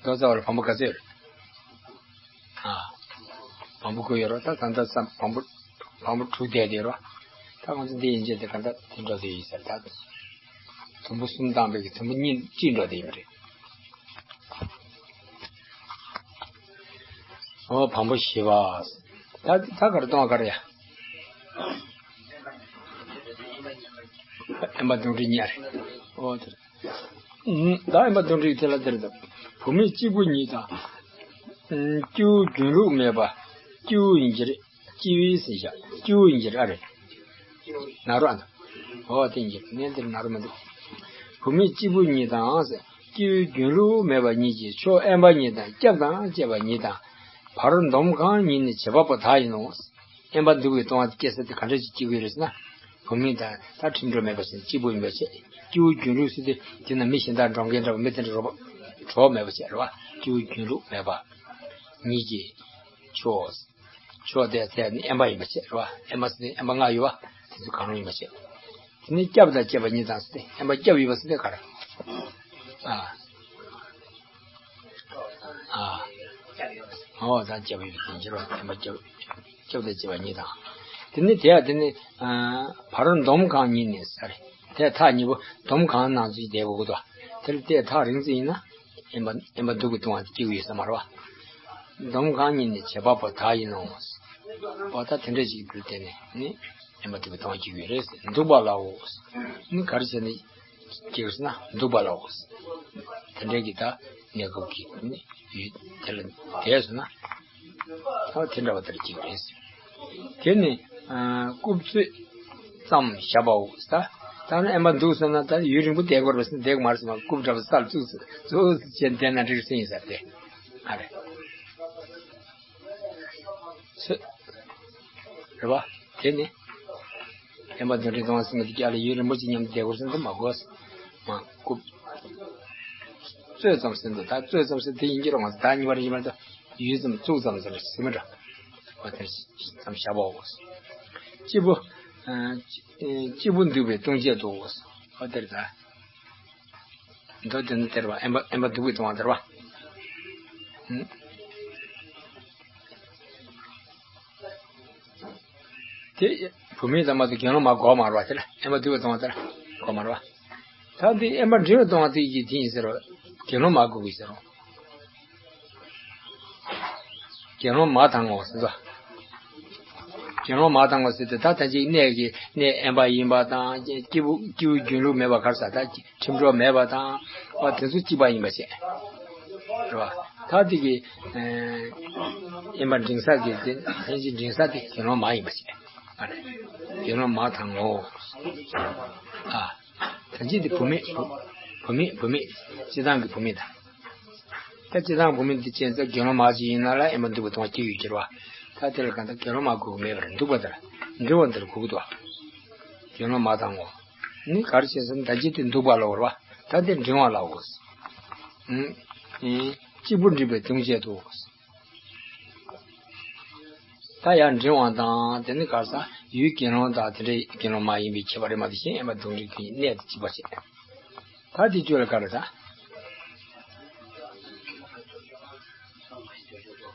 མདོ་རྩ་བ་ལ་བམ་པོ་ག་ཚོད་རེད། ཨ། བམ་པོ་དགུ་ཡོད་རེད། ད་ད་ལྟ་བསམ་བམ་པོ་བམ་པོ་དྲུག་བསྡད་དེ་རེད། ད་ང་ཚོ་འདི་ཡན་ཆད་དེ་ག་འདྲ་དེ་འགྲོ་དེ་ཡིན་ཟེར་ད། དུམ་བུ་གསུམ་བཏང་བའི་གི་དུམ་བུ་གཉིས་གཅིག་འགྲོ་དེ་ཡིན་པ་རེད། ཨོ་བམ་པོ་བཞི་པ། ད་ད་ག་རེ་གཏོང་བ་ག་རེ་ཡ། དབེན་པ་དུང་སྒྲིག་གཉིས་རེད། ཨོ་དེ་རེད། ད་དབེན་པ་དུང་སྒྲིག་དེ་ལ་དེར་དང་། བུད་མེད་སྐྱེས་བུ་གཉིས་དང་། སྐྱེས་བུ་རྒྱུན་ལུགས་མེད་པ། སྐྱེས་བུ་ཡིན་གྱི་རེད། སྐྱེས་བུ་ཟེར་བཞག་སྐྱེས་བུ་ཡིན་གྱི་རེད། ཨ་རེད། ན་རོ་ཨ་འདུག་ཨོ་དེ་ཡིན་གྱི་རེད། ནས་དེར་ན་རོ་མི་འདུག་བུད་མེད་སྐྱེས་བུ་གཉིས་དང་ཟེར། སྐྱེས་བུ་རྒྱུན་ལུགས་མེད་པ་གཉིས་ཀྱི་ཕྱོགས་དབེན་པ་གཉིས་དང་སྐྱབས་དང་བཅས་པ་གཉིས་དང་། བར་འདོམ་གང་ཉིད་ནས་བྱེད་པ་པོ་དག་ཡིན་ནོ། དབེན་པ་འདུག་པའི་ལྟུང་བ་དེ་སྐྱེ་ས་དེ་ག་འདྲ་ཞིག་སྐྱེ་གི་ཡོད་རེད་ཟེར་ན། བུད་མེད་དང་ད་ཁྲིམས་གྲོགས་མེད་པ་ཟེར་ན་སྐྱེས་བུ་ཡིན་པ་བྱས། སྐྱེས་བུ་རྒྱུན་ལུགས་ཟེར་དུས་དེ་ན་མི་གཞན་དག་འགྲོ་མཁན་འདྲ་བ་མི་དེ་འདྲ་རོགས་པ་གྲོགས་མེད་པ་བྱས་རེད་བ། སྐྱེས་བུ་རྒྱུན་ལུགས་མེད་པ། གཉིས་ཀྱི་ཕྱོགས། ཕྱོགས་དེ་ཚད་ནི་དབེན་པ་ཡིན་པ་བྱས་རེད་བ། དབེན་པ་ཟེར་དུས་དབེན་པ་ལྔ་ཡོད་བ། དེ་ཚོ་གང་རུང་ཡིན་པ་བྱས། དེ་ནས་སྐྱབས་དང་བཅས་པ་གཉིས་དང་ཟེར་ཏེ་དབེན་པ་སྐྱབས་ཡོད་པ་ཟེར་ཏེ་ག་རེ། ཨ། ཨ། ཨོ་ད་སྐྱབས་ཡོད་པ་ཟེར་རོ། དབེན་པ་སྐྱབས། སྐྱབས་དང་བཅས་པ་གཉིས་དང་། དེ་ནས་དེ་ཡང་དེ་ནས་ཨ་བར་འདོམ་གང་ཉིད་ནས་ཟེར། དེ་ཐག་གཉིས་པོ་འདོམ་གང་ནང་ཚུད་བསྡད་དགོས་ཀྱི་འདུག་དེ་ལ་དེ་ཐག་རིང་ཙམ་ཡིན་ན། དབེན་པ་དབེན་པ་འདུག་གི་ལྟུང་བ་སྐྱེ་གི་ཡོད་ས་མ་རེད་བ། འདོམ་གང་ཉིད་ནས་བྱེད་པ་པོ་དག་ཡིན་ནོ། འོ་ད་དེ་འདྲ་ཞིག་གི་བརྟེན་ནས་ནི་དབེན་པ་འདུག་གི་ལྟུང་བ་སྐྱེ་གི་ཡོད་རེད་ཟེར། འདུག་པ་ལའོ། ནི་ག་རེ་བྱས་ནས་སྐྱེ་གི་ཟེར་ན་འདུག་པ་ལའོ། དེ་འདྲའི་གི་ད་གནས་སྐབས་ཀྱི་ནི་ཡུལ་དེ་ལ་བསྡད་སོང་ན། ད་དེ་འདྲ་བ་ལྟར་སྐྱེ་གི་རེད་ཟེར། དེ་ནི་ཨ་རྐུབ་ཚོད་ཙམ་བཞག་པའོ་ཟེར། ད་ནི་དབེན་པ་འདུག་ཟེར་ན་ད་ཡུན་རིང་པོ་བསྡད་དགོས་རེད་ཟེར་ན་བསྡད་དགོས་མ་རེད་ཟེར་ན། རྐུབ་འདྲ་བ་སར་བཙུགས་བཙུགས་བྱས་བསྡད་ན་འགྲིག་ཟེར་ཡིན་ཟེར་ཏེ། ཨ་རེད། ཚོད། རེད་བ། དེ་ནི། དབེན་པ་འདུག་གི་ལྟུང་བ་ཟེར་ན་དེ་རྒྱ་ལ་ཡུན་རིང་པོ་ཅིག་མཉམ་དུ་བསྡད་དགོས་ཟེར་ན་དེ་མ་དགོས། མ་རྐུབ། ཚོད་ཙམ་ཟེར་འདུག་ད་ཚོད་ཙམ་ཟེར་དེ་ཡིན་གྱི་རེད་མ་གཏོགས་ད་གཉིས་པ་རེད་ཀྱི་མ་གཏོགས་ཡུད་ཙམ་བཙུགས་ཙམ་ཟེར་ཟེར་མི་འདྲ། འོ་དེ་ཙམ་བཞག་པའོ། སྐྱེས་བུ། ཨ་སྐྱེས་བུ་འདུག་པའི་ལྟུང་བྱེད་དོ། འོ་དེར་ད། མདོ་དེ་ནི་དེར་བ་དབེན་པ་དབེན་པ་འདུག་པའི་ལྟུང་བ་དེར་བ། ཨུམ། དེ་བུད་མེད་དང་མ་གཏོགས་དགེ་སློང་མ་དགོས་མ་རེད་བ། དེ་ལ་དབེན་པ་འདུག་པའི་ལྟུང་བ་དེ་ལ་དགོས་མ་རེད་བ། ད་འདི་དབེན་པ་འབྲིང་བའི་ལྟུང་བ་དེ་ཡི་དེ་ཡིན་ཟེར་རོ། དགེ་སློང་མ་དགོས་ཀྱི་ཟེར་རོ། དགེ་སློང་མ་དང་ངོ་ཟེར་ཚོ། དགེ་སློང་མ་དང་ངོ་ཟེར་ཏེ་ད་ལྟ་ཅིག་གནས་ཀྱི་གནས་དབེན་པ་ཡིན་པ་དང་སྐྱེས་བུ་སྐྱེས་བུ་རྒྱུན་ལུགས་མེད་པ་ག་རེ་ཟེར་ད་ཁྲིམས་གྲོགས་མེད་པ་དང་། འོ་དེ་ཚོ་གཅིག་པ་ཡིན་པ་བྱས། རེད་བ། ད་དེ་གི་ཨེ་དབེན་པ་འབྲིང་ས་གི་དེ་ལྷན་ཅིག་འབྲིང་ས་དེ་དགེ་སློང་མ་ཡིན་པ་བྱས། ཨ་རེད། དགེ་སློང་མ་དང་ངོ་། ཨ། ད་ཅི་དེ་བུད་མེད། བུད་མེད་བུད་མེད་སྤྱིར་བཏང་གི་བུད་མེད་དང་། ད་སྤྱིར་བཏང་བུད་མེད་འདི་ཅན་ཚ་དགེ་སློང་མ་ཅིག་ཡིན་ན་ལ་ཨེ་མ་འདུག་པ་དང་སྐྱེ་ཡོད་ཀྱི་རེད་བ། ད་དེ་ལ་གང་ལྟར་དགེ་སློང་མ་དགོས་ཀྱི་མེད་པར་འདུག་པ་དང་འབྲིང་བ་འདིར་གོ་གི་འདུག་བ། དགེ་སློང་མ་དང་ངོ་། ནི་ག་རེ་བྱས་ཟེར་ན་ད་ཅི་དེ་འདུག་པ་ལ་འོར་བ། ད་དེ་འབྲིང་བ་ལ་འོར། ཨུམ། གཅིག་པུ་འགྲིག་པའི་དོན་བྱེད་དོ། ད་ཡང་འབྲིང་བ་དང་དེ་ནི་ག་ས་ཡུལ་དགེ་སློང་དང་དེ་འདྲའི་དགེ་སློང་མ་ཡིན་པའི་ཁྱད་པར་རེད་མ་གཏོགས་གཞན་ཨེ་མ་དུང་འགྲིག་གི་གནས་དེ་གཅིག་པ་བྱེད། ད་དེ་བཅོས་ལ་ག་རེ་ད།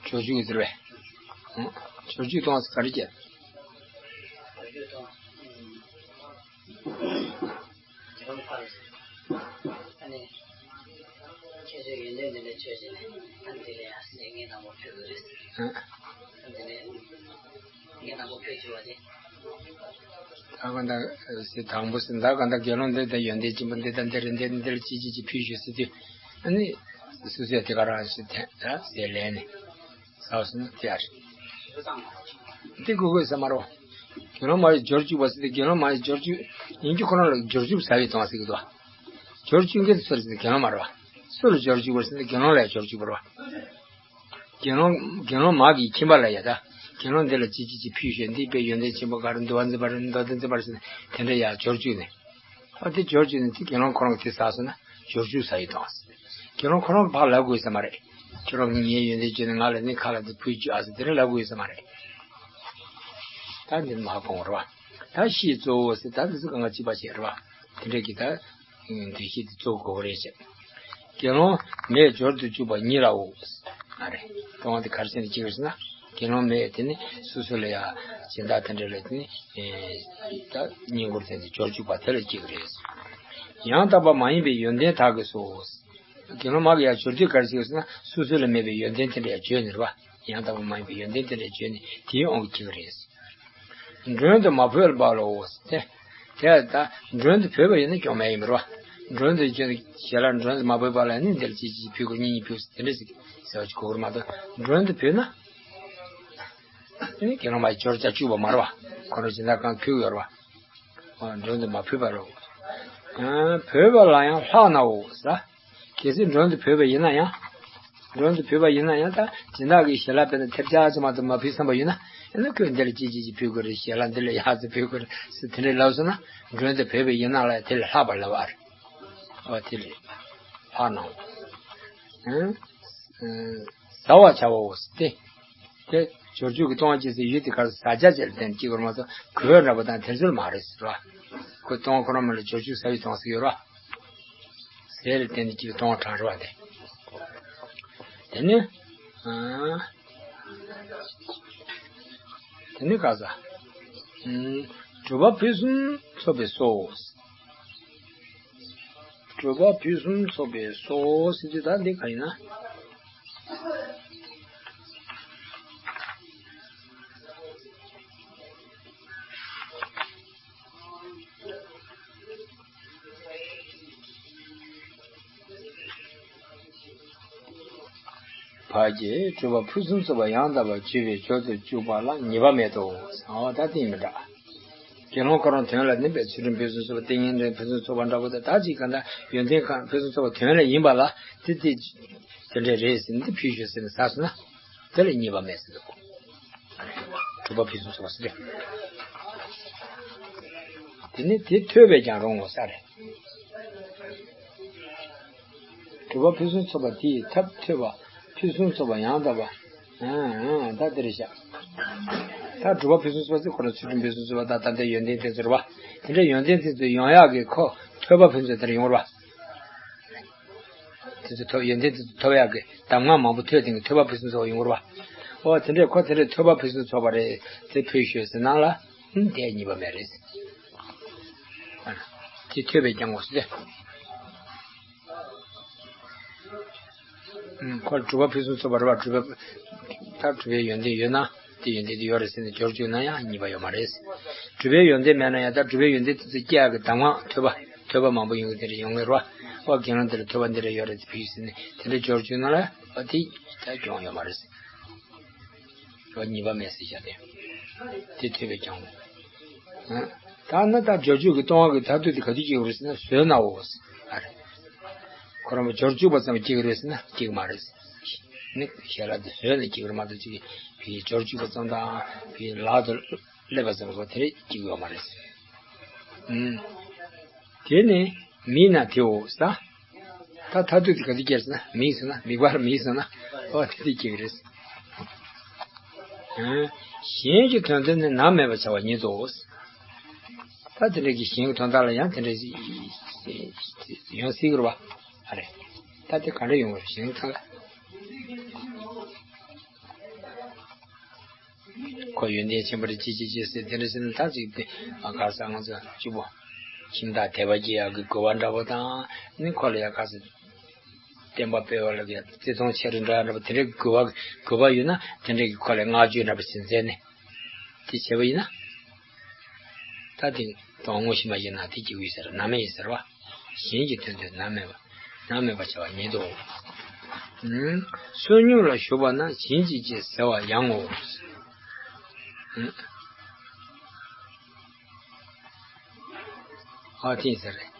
སྦྱོར་བཅུ་ཟེར་བས། སྦྱོར་བཅུ་གཏོང་ས་ག་རེ་བྱས། ཁྱེད་ཚོས་ཡོན་ཏན་འདི་འདྲ་བཅོས་བྱས་ནས་ཨ་འདི་ལ་ཡང་སེ་ངས་དང་པོ་ཕུལ་དགོས་རེད། ཨ་འདི་ལ་ངས་དང་པོ་ཕུལ་བཅུག་པ་དེ། ད་ག་འདྲ་སེ་དང་པོ་སེ་ད་ག་འདྲ་དགེ་སློང་འདི་དང་ཡོན་ཏན་ཆེན་པོ་འདི་དང་འདི་རེད་འདི་འདི་ལ་ཅི་ཅི་ཅི་ཕུལ་ཞུ་ཟེར་དུས། ཨ་ནི་སུ་སེ་དེ་ག་རང་ཞིག་དེ་ད་ཟེར་ལན་ནི་ཟ་སོང་ན་དེ་ཨ་རེད། འདི་དགོས་དགོས་ས་མ་རོ། དགེ་སློང་མ་ཡི་སྦྱོར་བཅུག་པ་ཟེར་ཏེ་དགེ་སློང་མ་ཡི་སྦྱོར་བཅུག་ཡིན་གྱི་ཁོ་རང་ལ་སྦྱོར་བཅུག་ཟ་བའི་དོན་ཟེར་གྱི་འདུག་སྦྱོར་བཅུག་མཁན་དེ་སུ་རེད་ཟེར་ན་དགེ་སློང་མ་རེད་བ། སུ་ལ་སྦྱོར་བཅུག་པ་རེད་ཟེར་ན་དགེ་སློང་ལ་སྦྱོར་བཅུག་པ་རེད་བ། དགེ་སློང་དགེ་སློང་མ་གི་ཁྱིམ་པ་ལ་ཡ་ད། དགེ་སློང་དེ་ལ་ཅི་ཅི་ཅི་ཕུལ་ཞོན་འདི་དཔེ་ཡོན་ཏན་ཆེན་པོ་ག་རེ་འདུལ་བ་འཛིན་པ་རེད་མདོ་སྡེ་འཛིན་པ་རེད་ཟེར་ན་དེ་འདྲ་ཡ་སྦྱོར་བཅུག་ནས། ཨ་དེ་སྦྱོར་བཅུག་ནས་དེ་དགེ་སློང་ཁོ་རང་གི་དེ་ཟ་སོང་ན་སྦྱོར་བཅུག་ཟ་ཡི་དང་། དགེ་སློང་ཁོ་རང་གི་ཕར་ལབ་དགོས་ས་མ་རེད། ཁྱོད་རང་གི་ངའི་ཡོན་ཏན་བཅོས་ནས་ང་ལ་ནི་ཁ་ལ་དེ་ཕུལ་བཅུག་ཨ་ཟེར་དེ་འདྲ་ལབ་དགོས་ས་མ་རེད། ད་འདི་མ་གོང་རེད་བ། ད་ཤེས་གཙོ་བོ་ཟེར་ད་འདི་ཚོ་གང་ག་གཅིག་པ་བྱས་རེད་བ། དེ་འདྲ་གི་ད། འདུ་ཤེས་དེ་གཙོ་བོ་དགོས་རེད་ཅེས། དགེ་སློང་མས་སྦྱོར་དུ་བཅུག་པ་ཉིད་ལའོ། ཨ་རེ། སྟོང་པ་དེ་ག་རེ་བྱས་ནས་སྐྱེ་གི་རེད་ཟེར་ན། དགེ་སློང་མས་དེ་ནི་སོ་སོ་ལ་ཡ་སྦྱིན་བདག་དེ་འདྲ་ལ་དེ་ནི། ད་བསྙེན་བཀུར་དེ་ནི་སྦྱོར་བཅུག་པ་དེ་ལ་སྐྱེ་གི་རེད། ཡང་དག་པ་མ་ཡིན་པའི་ཡོན་ཏན་དག་གིས་སོ། དགེ་སློང་མ་གི་ཡ་སྦྱོར་དུས་ག་རེ་བྱེད་གི་རེད་ཟེར་ན་སོ་སོ་ལ་མེད་པའི་ཡོན་ཏན་དེ་འདྲ་ཡ་བརྗོད་ནི་རེད་བ། ཡང་དག་པ་མ་ཡིན་པའི་ཡོན་ཏན་དེ་འདྲ་བརྗོད་ནི་དེའི་དབང་གིས་སྐྱེ་གི་རེད། མགྲོན་དུ་མ་ཕུལ་བ་ལའོ། དེ། དེ་ལྟ་མགྲོན་དུ་ཕུལ་བ་ཡིན་ན་སྐྱོན་མེད་ཡིན་པ་རེད་བ། མགྲོན་དུ་བྱོན་ཞལ་ལག་མགྲོན་དུ་མ་ཕུལ་བ་ལ་ནི་འདིར་ཅི་ཅི་ཕུལ་དགོས་གཉིས་གཉིས་ཕུལ་དེ་འདྲ་ཞིག་ཟེར་བ་ཅིག་གོ་གི་རེད་མ་གཏོགས་མགྲོན་དུ་ཕུལ་ན། ནི་དགེ་སློང་མ་ཡི་སྦྱོར་བྱ་བཅུག་པ་མ་རེད་བ། ཁོ་རང་སྦྱིན་བདག་གང་ཕུལ་ཡོད་རེད་བ། མགྲོན་དུ་མ་ཕུལ་བ་ལའོ། ཕུལ་བ་ལ་ཡང་ལྷག་ནའོ་ཟེར། གལ་སྲིད་མགྲོན་དུ་ཕུལ་བ་ཡིན་ན་ཡང་། མགྲོན་དུ་ཕུལ་བ་ཡིན་ན་ཡང་ད་སྦྱིན་བདག་གིས་ཞལ་ལག་དཔེར་ན་ཐེབས་ཆག་ཅིག་མ་གཏོགས་མ་ཕུལ་བསམ་པ་ཡིན་ན། ཨ་ནི་ཁོས་འདི་ལ་ཅི་ཅི་ཅི་ཕུལ་དགོས་རེད་ཞལ་ལག་འདི་ལ་ཡག་ཙམ་ཕུལ་དགོས་རེད་ཟེར་དེ་འདྲའི་ལབ་སོང་ན་མགྲོན་དུ་ཕུལ་བ་ཡིན་ན་ལ་དེ་ལས་ལྷག་པ་ལབ་ཨ་རེད། ཨོ་དེ་རེད། ལྷག་ནའོ། ཨང་། ཟ་བར་བྱའོ་སྟེ། དེ་སྦྱོར་བཅུག་གི་ལྟུང་བ་ཅི་ཟེར་ཡུལ་དེ་གར་ཟ་བྱ་བྱས་ལ་བརྟེན་སྐྱེ་དགོས་མ་གཏོགས་གོས་འདྲ་པོ་དང་དེ་ཚོར་མ་རེད་ཟེར་བ། ཁོ་ལྟུང་བ་ཁོ་རང་མ་ལ་སྦྱོར་བཅུག་ཟ་བའི་ལྟུང་བ་ཟེར་ཡོད་ར། ཟས་ལ་བརྟེན་ནས་སྐྱེ་བའི་ལྟུང་བ་གྲངས་རེ་བ་སྟེ། དེ་ནི། ཨ། དེ་ནི་ག་ཟ། ཨུམ། སྒྲུབ་པ་ཕུན་སུམ་ཚོགས་པས་སོ། སྒྲུབ་པ་ཕུན་སུམ་ཚོགས་པས་སོ་ཟེར་དུས་ད་འདི་ག་ཡིན་ན། ཕར་གྱིས་སྒྲུབ་པ་ཕུན་སུམ་ཚོགས་པ་ཡང་དག་པར་བརྗོད་པའི་སྦྱོར་དུ་བཅུག་པ་ལ་ཉེས་པ་མེད་དོ། ཨོ་ད་དེ་མི་འདྲ། དགེ་སློང་ཁོ་རང་དོན་ལ་ནི་པའི་ཚུལ་ཁྲིམས་ཕུན་སུམ་ཚོགས་པ་ཏིང་ངེ་འཛིན་ཕུན་སུམ་ཚོགས་པ་འདྲ་པོ་དང་ད་ཅིག་གང་ལྟར་ཡོན་ཏན་གང་ཕུན་སུམ་ཚོགས་པ་དོན་ལ་ཡིན་པ་ལ་དེ་དེ་དེ་འདྲ་རེད་ཟེར་ནས་ཕུལ་ཞུ་ཟེར་ནས་ཟ་སོང་ན་དེ་ལ་ཉེས་པ་མེད་ཟེར་འདུག་སྒྲུབ་པ་ཕུན་སུམ་ཚོགས་པ་ཟེར་ཏེ། དེ་ནི་དེ་ཐོས་པས་ཀྱང་རུང་ངོ་ས་རེད། སྒྲུབ་པ་ཕུན་སུམ་ཚོགས་པ་དེའི་ཐབས་ཐོས་པ་ཕུན་སུམ་ཚོགས་པ་ཡང་དག་པ། ཨང་ཨང་ད་དེ་རེད་བཞག་ད་སྒྲུབ་པ་ཕུན་སུམ་ཚོགས་པ་ཟེར་ཁོ་རང་ཚུལ་ཁྲིམས་ཕུན་སུམ་ཚོགས་པ་དང་ད་ལྟའི་ཡོན་ཏན་དེ་ཚོ་རེད་བ། དེ་འདྲའི་ཡོན་ཏན་དེ་ཚོ་ཡོང་ཡག་གི་ཁོ་ཐོས་པ་ཕུན་སུམ་དེ་འདྲ་ཡོང་རེད་བ། དེ་ཚོ་ཐོབ་ཡོན་ཏན་དེ་ཚོ་ཐོབ་ཡག་གི་གདམས་ངག་མང་པོ་ཐོས་དེ་གི་ཐོས་པ་ཕུན་སུམ་ཚོགས་པ་ཡོང་རེད་བ། ཨོ་དེ་འདྲས་ཁོ་དེ་འདྲས་ཐོས་པ་ཕུན་སུམ་ཚོགས་པ་རེད་དེ་ཕུལ་ཞུས་ཟེར་ནང་ལ་ཨང་དེ་ཉེས་པ་མེད་རེད། དེ་ཐོས་པས་ཀྱང་ངོ་ཟེར་ཏེ། ཁོ་སྒྲུབ་པ་ཕུན་སུམ་ཚོགས་པ་རེད་བ། སྒྲུབ་པ། ད་སྒྲུབ་པའི་ཡོན་ཏན་ཡོད་ན་དེ་ཡོན་ཏན་དེ་ཡོད་རེད་ཟེར་ནས་སྦྱོར་བཅུག་ན་ཡང་ཉེས་པ་ཡོད་མ་རེད། སྒྲུབ་པའི་ཡོན་ཏན་མེད་ན་ཡང་ད་སྒྲུབ་པའི་ཡོན་ཏན་དེ་ཚོ་སྐྱེ་ཡག་གི་གདམས་ངག་ཐོས་པ་ཐོས་པ་མང་པོ་ཡོང་གི་དེ་རེད་ཡོང་ངེས་རེད་བ། ཨོ་དགེ་སློང་དེ་ལ་ཐོས་པ་འདི་འདྲ་ཡོད་རེད་དེ་ཕུལ་ཟེར་ནས་དེ་འདྲ་སྦྱོར་བཅུག་ན་ལ་ཨོ་དེ་ད་སྐྱོན་ཡོད་མ་རེད་ཟེར། ཨོ་ཉེས་པ་མེད་ཟེར་བཞག་སྟེ། དེ་ཐོས་པས་ཀྱང་ངོ་། ད་ནི་ད་སྦྱོར་བཅུག་གི་ལྟུང་བ་གི་མཐར་ཐུག་དེ་ག་དུས་སྐྱེ་དགོས་རེད་ཟེར་ན་ཟོས་ནའོ་ཟེར། ཨ་རེད། ཁོ་རང་སྦྱོར་བཅུག་པ་ཙམ་སྐྱེ་གི་རེད་ཟེར་ན་སྐྱེ་གི་མ་རེད། ནི་ཞལ་ལག་དེ་བཟོས་ནས་སྐྱེ་གི་རེད་མ་གཏོགས་ཅིག་བི་སྦྱོར་བཅུག་པ་ཙམ་དང་བི་ལག་ཏུ་སླེབས་པ་ཙམ་གོ་དེ་རེད་སྐྱེ་གི་ཡོད་མ་རེད། ཨུམ། དེ་ནི་མིག་ན་དེའོ་ས། ད་མཐར་ཐུག་དེ་ག་ཚོད་སྐྱེ་ཟེར་ན་མིག་ཟེར་ན་མིག་བར་མིག་ཟེར་ན་ཨོ་དེ་དེ་སྐྱེ་གི་རེད། ཨུམ། གཞན་གྱི་དོན་དེ་ནི་ནམ་མེད་པར་བྱ་བ་ཉིད་དོ། ད་དེ་འདྲ་གི་གཞན་གྱི་དོན་དག་ལ་ཡང་དེ་འདྲ་ཡོང་སྲིད་ཀྱི་རེད་པ། ཨ་རེ། ད་དེ་ག་འདྲ་ཡོང་བ་རེད་གཞན་གྱི་དོན་ལ། ཁོ་ཡོན་ཏན་ཆེན་པོ་རེད་ཅི་ཅི་ཅི་ཟེར་དེ་འདྲ་ཟེར་ན་ད་ཅིག་དེ་ཨ་ག་ས་ང་ཚོ་གཅིག་པོ་ཁྱིམ་བདག་དད་པ་སྐྱེ་ཡག་གི་དགོས་པ་འདྲ་པོ་དང་ནི་ཁོ་ལ་ཡ་ག་ས་བསྟན་པ་སྤེལ་བ་ལ་ཡ་བརྩི་མཐོང་ཆེ་རུ་འགྲོ་ཡག་འདྲ་པོ་དེ་འདྲའི་དགོས་པ་དགོས་པ་ཡོད་ན་དེ་འདྲའི་གི་ཁོ་ལ་བསྔགས་བརྗོད་འདྲ་པོ་ཞིག་མཛད་ནས། དེ་བྱས་པ་ཡིན་ན། ད་དེ་དོན་དངོས་གཞི་མ་ཡིན་ན་དེ་གི་དབུས་ཟེར་ནམ་མེད་ཡིན་ཟེར་བ། གཞན་གྱི་དོན་དུ་ནམ་མེད་པ་ནམ་མེད་པ་བྱ་བ་ཉིད་དོ། ཨུམ། བསོད་སྙོམས་ལ་ཞུགས་པ་ན་གཞན་གྱིས་ཅེས་ཟེར་བ་ཡང་ངོ་། ཨུམ། ཨ་དེ་ཡིན་ཟེར་རེད།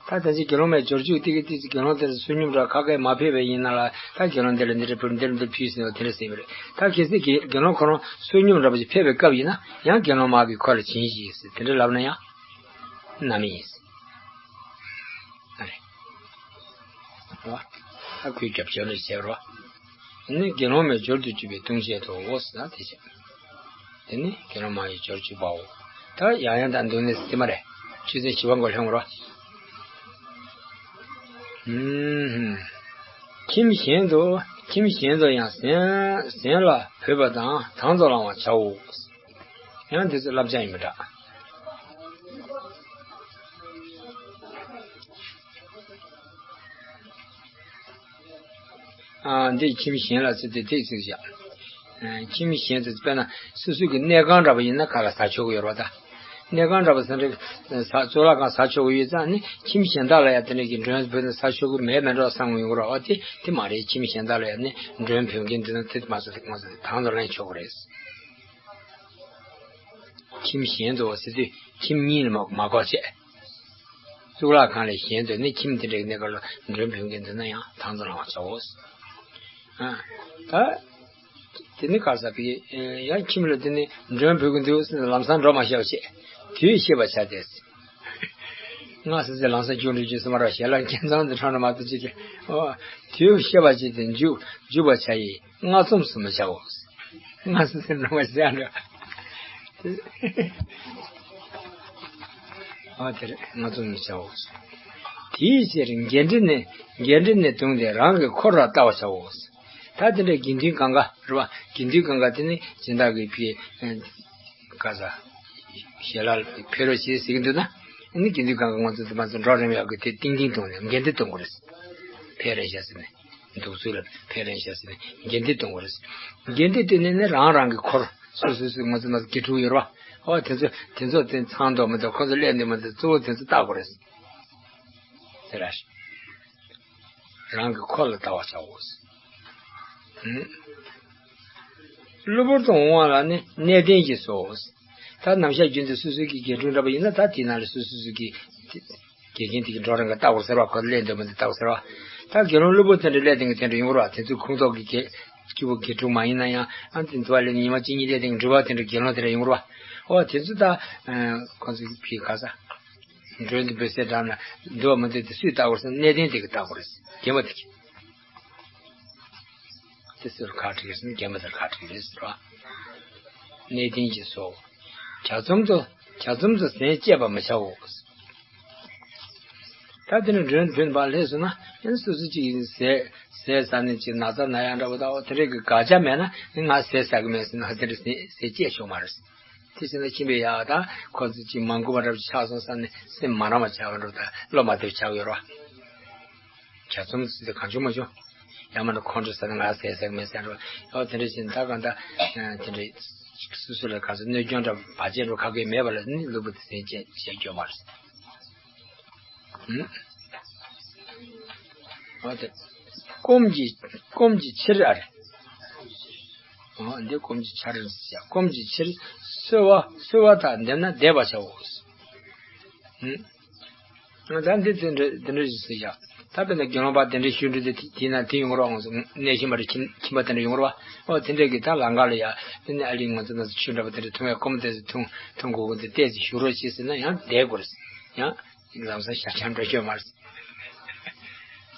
ད་ད་ཅི་དགེ་སློང་མའི་སྦྱོར་བཅུག་ཏིག་གི་ཏིག་ཅིག་དགེ་སློང་དེར་བསོད་སྙོམས་འདྲ་ཁ་སྐད་མ་ཕེབས་པས་ཡིན་ན་ལ་ད་དགེ་སློང་དེ་ལ་འདི་འདྲ་ཕུལ་འདི་འདྲ་ཕུལ་ཟེར་བ་དེ་འདྲ་ཟེར་བ་རེད། ད་གལ་སྲིད་དགེ་དགེ་སློང་ཁོ་རང་བསོད་སྙོམས་འདྲ་པོ་ཅིག་ཕེབས་པའི་སྐབས་ཡིན་ན་ཡང་དགེ་སློང་མ་གིས་ཁོ་ལ་བྱིན་ཞིག་ཟེར་དེ་འདྲ་ལབ་ན་ཡང་ནམ་ཡིན་ཟེར། ཨ་རེ། རོ། ད་ཁོའི་རྒྱབ་སྐྱོར་ལ་བྱས་རོ། ནི་དགེ་སློང་མའི་སྦྱོར་དུ་གྱུར་པའི་ལྟུང་བྱེད་དོ་ཟེར་ན་དེ་བྱས། དེ་ནི་དགེ་སློང་མ་ཡི་སྦྱོར་གྱུར་པའོ། ད་ཡང་ཡང་དང་འདུག་ནི་དེ་མ་རེད། ཆུ་ཚན་བཞི་པ་མགོ་ལྷོད་རོ། ཨུམ། ཁྱིམ་གཞན་དུ་ཁྱིམ་གཞན་དུ་ཡང་ཟན་ཟན་ལ་བོས་པ་དང་དང་དུ་བླང་བར་བྱའོ། ཡང་དེ་ཚོ་བསླབ་བྱ་ཡིན་པ་འདྲ། ཨ་འདི་ཁྱིམ་གཞན་ལ་ཟེར་ཏེ་དེ་ཚིག་བཞག་ཨ་ཁྱིམ་གཞན་དུ་དཔེར་ན་སོ་སོ་གི་གནས་ཁང་འདྲ་པོ་ཡིན་ན་ག་ལ་ཟ་ཆོག་གི་ཡོད་རེད་པ་ད། གནས་ཁང་འདྲ་པོ་ཟ་འདྲ་ཟ་གཙུག་ལག་ཁང་ཟ་ཆོག་གི་ཡོད་ཙང་ནི་ཁྱིམ་གཞན་དག་ལ་ཡང་དེ་འདྲ་གི་མགྲོན་བོས་ནས་ཟ་ཆོག་གི་མེད་མེད་འགྲོ་བསམ་གི་ཡོང་གི་རེད་པ། དེ་དེ་མ་རེད། ཁྱིམ་གཞན་དག་ལ་ཡང་ནི་མགྲོན་བོས་མཁན་དེ་ནི་དེ་མ་ཟ་དེ་མ་ཟ་དེ་དང་དུ་བླང་ཆོག་གི་རེད། ཁྱིམ་གཞན་དུ་ཟེར་དུས་ཁྱིམ་གཉིས་ལ་མ་མ་གོ་བྱས། གཙུག་ལག་ཁང་ལས་གཞན་དུ་ནི་ཁྱིམ་དེ་འདྲའི་གནས་སྐབས་ལ་མགྲོན་བོས་མཁན་འདུག་ན་ཡང་དང་དུ་བླང་བར་བྱའོ། ཨ། ད། དེ་ནི་ག་ས་གི་ཡང་ཁྱིམ་ལ་དེ་ནི་མགྲོན་བོས་ཀྱི་འདུག་ཟེར་ནས་ལམ་སང་འགྲོ་མ་བཞག་བྱས། དུས་ཤེས་པ་བྱ་སྟེ། སྔ་སེ་སེ་ལམ་སང་རྒྱུགས་འགྲོ་རྒྱུ་སུ་མ་ར་ཞལ་ལག་མཁན་ཚང་དུ་ཁྲང་ར་མ་གཏོགས་ཅིག་གི། ཨོ། དུས་ཤེས་པ་བྱས་ཏེ་འཇུག་འཇུག་པ་བྱ་ཡི། སྔ་རྩོམ་སུ་མི་བྱའོ། སྔ་སེ་སེ་ནང་བ་བཞག་འགྲོ། ཨ་དེར་སྔ་རྩོམ་མི་བྱའོ། དེའི་ཕྱིར་འགལ་འབྲེལ་ནས་འགལ་འབྲེལ་ནས་བརྡུངས་ཏེ་རང་གི་འཁོར་ལ་བལྟ་བར་བྱའོ། ད་དེ་འདྲའི་དགེ་འདུན་གང་ག་རེད་པ། དགེ་འདུན་གང་ག་དེ་ནི་སྦྱིན་བདག་གི་ཕི་ག་ས་ཞལ་ལག་ཕེབས་རོགས་བྱེད་ཟེར་གི་འདུག་ན། ནི་དགེ་འདུན་གང་ག་ང་ཚོ་དེ་མ་ཚོ་འགྲོ་རན་ཡག་གི་དེ་ཏིང་ཏིང་གཏོང་ནས་འགལ་འདུ་གཏོང་དགོས་རེད། ཕེབས་རན་ཤག་ཟེར་ནས། འདུག་ཚུལ་ལ་ཕན་རན་ཤག་ཟེར་ནས་འགལ་འདུ་གཏོང་དགོས་རེད། འགལ་འདུ་གཏོང་ནས་ནི་རང་རང་གི་འཁོར་སོ་སོ་སོ་ང་ཚོ་ང་ཚོ་དགེ་ཕྲུག་ཡོད་རེད་པ། ཨོ་དེ་ཚོ་དེ་ཚོ་དེ་ཚང་འདུག་མི་འདུག་ཁོ་ཚོ་སླེབས་འདུག་མི་འདུག་གཙོ་བོ་དེ་ཚོ་བལྟ་དགོས་རེད། ཟེར་ར། རང་གི་འཁོར་ལ་བལྟ་བར་བྱའོ། ཨུམ། གློ་བུར་དུ་འོང་བ་ལ་ནི་གནས་བརྟན་གྱིས་སོ། ད་ནམ་ཞག་རྒྱུན་དུ་སོ་སོའི་གི་དགེ་ཕྲུག་འདྲ་པོ་ཡིན་ན་ད་དེའི་ནང་ལ་སོ་སོ་སོ་སོའི་གི་དགེ་རྒན་དེ་གི་འགྲོ་རན་ག་ལྟ་དགོས་ཟེར་བ། ཁོ་ལས་འདོད་མི་འདོད་ལྟ་དགོས་ཟེར་བ། ད་དགེ་སློང་གློ་བུར་དེ་འདྲ་ལས་དེང་གི་དེ་འདྲ་ཡོང་ར། དེ་ཚོའི་ཁོངས་གཏོགས་ཀྱི་དགེ་སྐྱེས་བུ་དགེ་ཕྲུག་མ་ཡིན་ན་ཡང་ཨ་དེ་འདུལ་བ་ལས་ཉི་མ་གཅིག་གཉིས་ལས་དེང་གི་འགྲུལ་པ་དེ་འདྲ་དགེ་སློང་དེ་འདྲ་ཡོང་ར། ཨོ་དེ་ཚོ་ད་ཁོ་ཚོ་ཕི་ག་ས་མགྲོན་དུ་འབོད་སའི་འགྲམ་ན་འདུལ་བ་མི་འདོད་དེ་སུས་ལྟ་དགོས་ཟེར་ན་གནས་བརྟན་དེ་གི་ལྟ་དགོས་རེད། རྒན་པ་དེ་གི། དེ་ཚོར་ཁག་དཀྲིས་ཟིན་རྒན་པ་ཚོར་ཁག་དཀྲིས་རེད་ཟེར་བ། གནས་བརྟན་གྱིས་སོ། གྱ་ཚོམ་དུ་གྱ་ཚོམ་དུ་ཟས་བཅད་པར་མི་བྱའོ། ད་དེ་ནི་མགྲོན་མགྲོན་པ་སླེབས་སོང་ན་ཡང་སོ་སོ་ཅིག་ཟས་ཟས་ཟ་ནས་ཅིག་ན་ཚ་ན་ཡག་འདྲ་པོ་དང་དེ་འདྲས་ཀྱི་དགག་བྱ་མེད་ན་ང་ཟས་ཟ་གི་མེད་ཟེར་ན་དེ་འདྲས་ཟས་ཟས་བཅད་ཆོག་མ་རེད། དེ་བྱས་ན་ཁྱིམ་པའི་ཡག་དང་ཁོ་ཚོ་ཅིག་མ་མགུ་བ་འདྲ་པོ་ཆགས་སོང་བསམ་ནས་སེམས་མ་རངས་པ་ཆགས་པ་འདྲ་པོ་དང་བློ་མ་བདེ་བ་ཆགས་ཡོད་རེད་བ། གྱ་ཚོམ་ཟེར་ཏེ་གང་བྱུང་མ་བྱུང་། ཡང་མིན་ན་ཁོང་ཁྲོ་ཟ་ནས་ང་ཟས་ཟ་གི་མེད་ཟེར་འགྲོ། ཨོ་དེ་འདྲ་བྱས་ན་ད་གང་ལྟར་དེ་འདྲ་སོ་སོ་ལ་ག་ཚོད་གནོད་སྐྱོན་འདྲ་བར་ཆད་འགྲོ་ཁག་གི་མེད་པ་ལ་ནི་གློ་བུར་དུ་ཟས་བཅད་བྱས་སྐྱོན་མ་རེད། ཨོ་དེ་སྐོམ་གྱི་སྐོམ་གྱི་ཕྱིར་ཨ་རེ། ཨོ་འདི་སྐོམ་གྱི་ཕྱིར་ཟེར་ཡ། སྐོམ་གྱི་ཕྱིར་གསོལ་བ་གསོལ་བ་དག་འདེབས་ན་བཟླས་པར་བྱའོ། ད་འདི་དེ་འདྲ་དེ་འདྲ་ཞིག་ཟེར་ཡ། ད་དཔེར་ན་དགེ་སློང་པ་དེ་འདྲའི་ཤོད་འདྲི་དེ་དེ་ན་དེ་ཡོང་རོགས་ང་ཚོ་གནས་ཤིང་མ་རེད། ཁྱིམ་ཁྱིམ་པ་དེ་འདྲ་ཡོང་རོགས། ཨོ་དེ་འདྲ་གི་ད་ལང་ཀ་ལ་ཡ་དེ་ནས་ཨ་ལི་ང་ཚོ་ན་ཚོ་ཆོས་འདྲ་པོ་དེ་འདྲ་འཐུང་ཡ་ཀོམ་དེ་ཚོ་འཐུང་འཐུང་དགོས་གི་འདི་ལྟས་ཚེ་ཞུ་རོགས་བྱེད་ཟེར་ན་ཡང་བསྡད་དགོས་རེད། ཡང་ལམ་སང་ཤ་ཆང་འགྲོ་ཆོད་མ་རེད།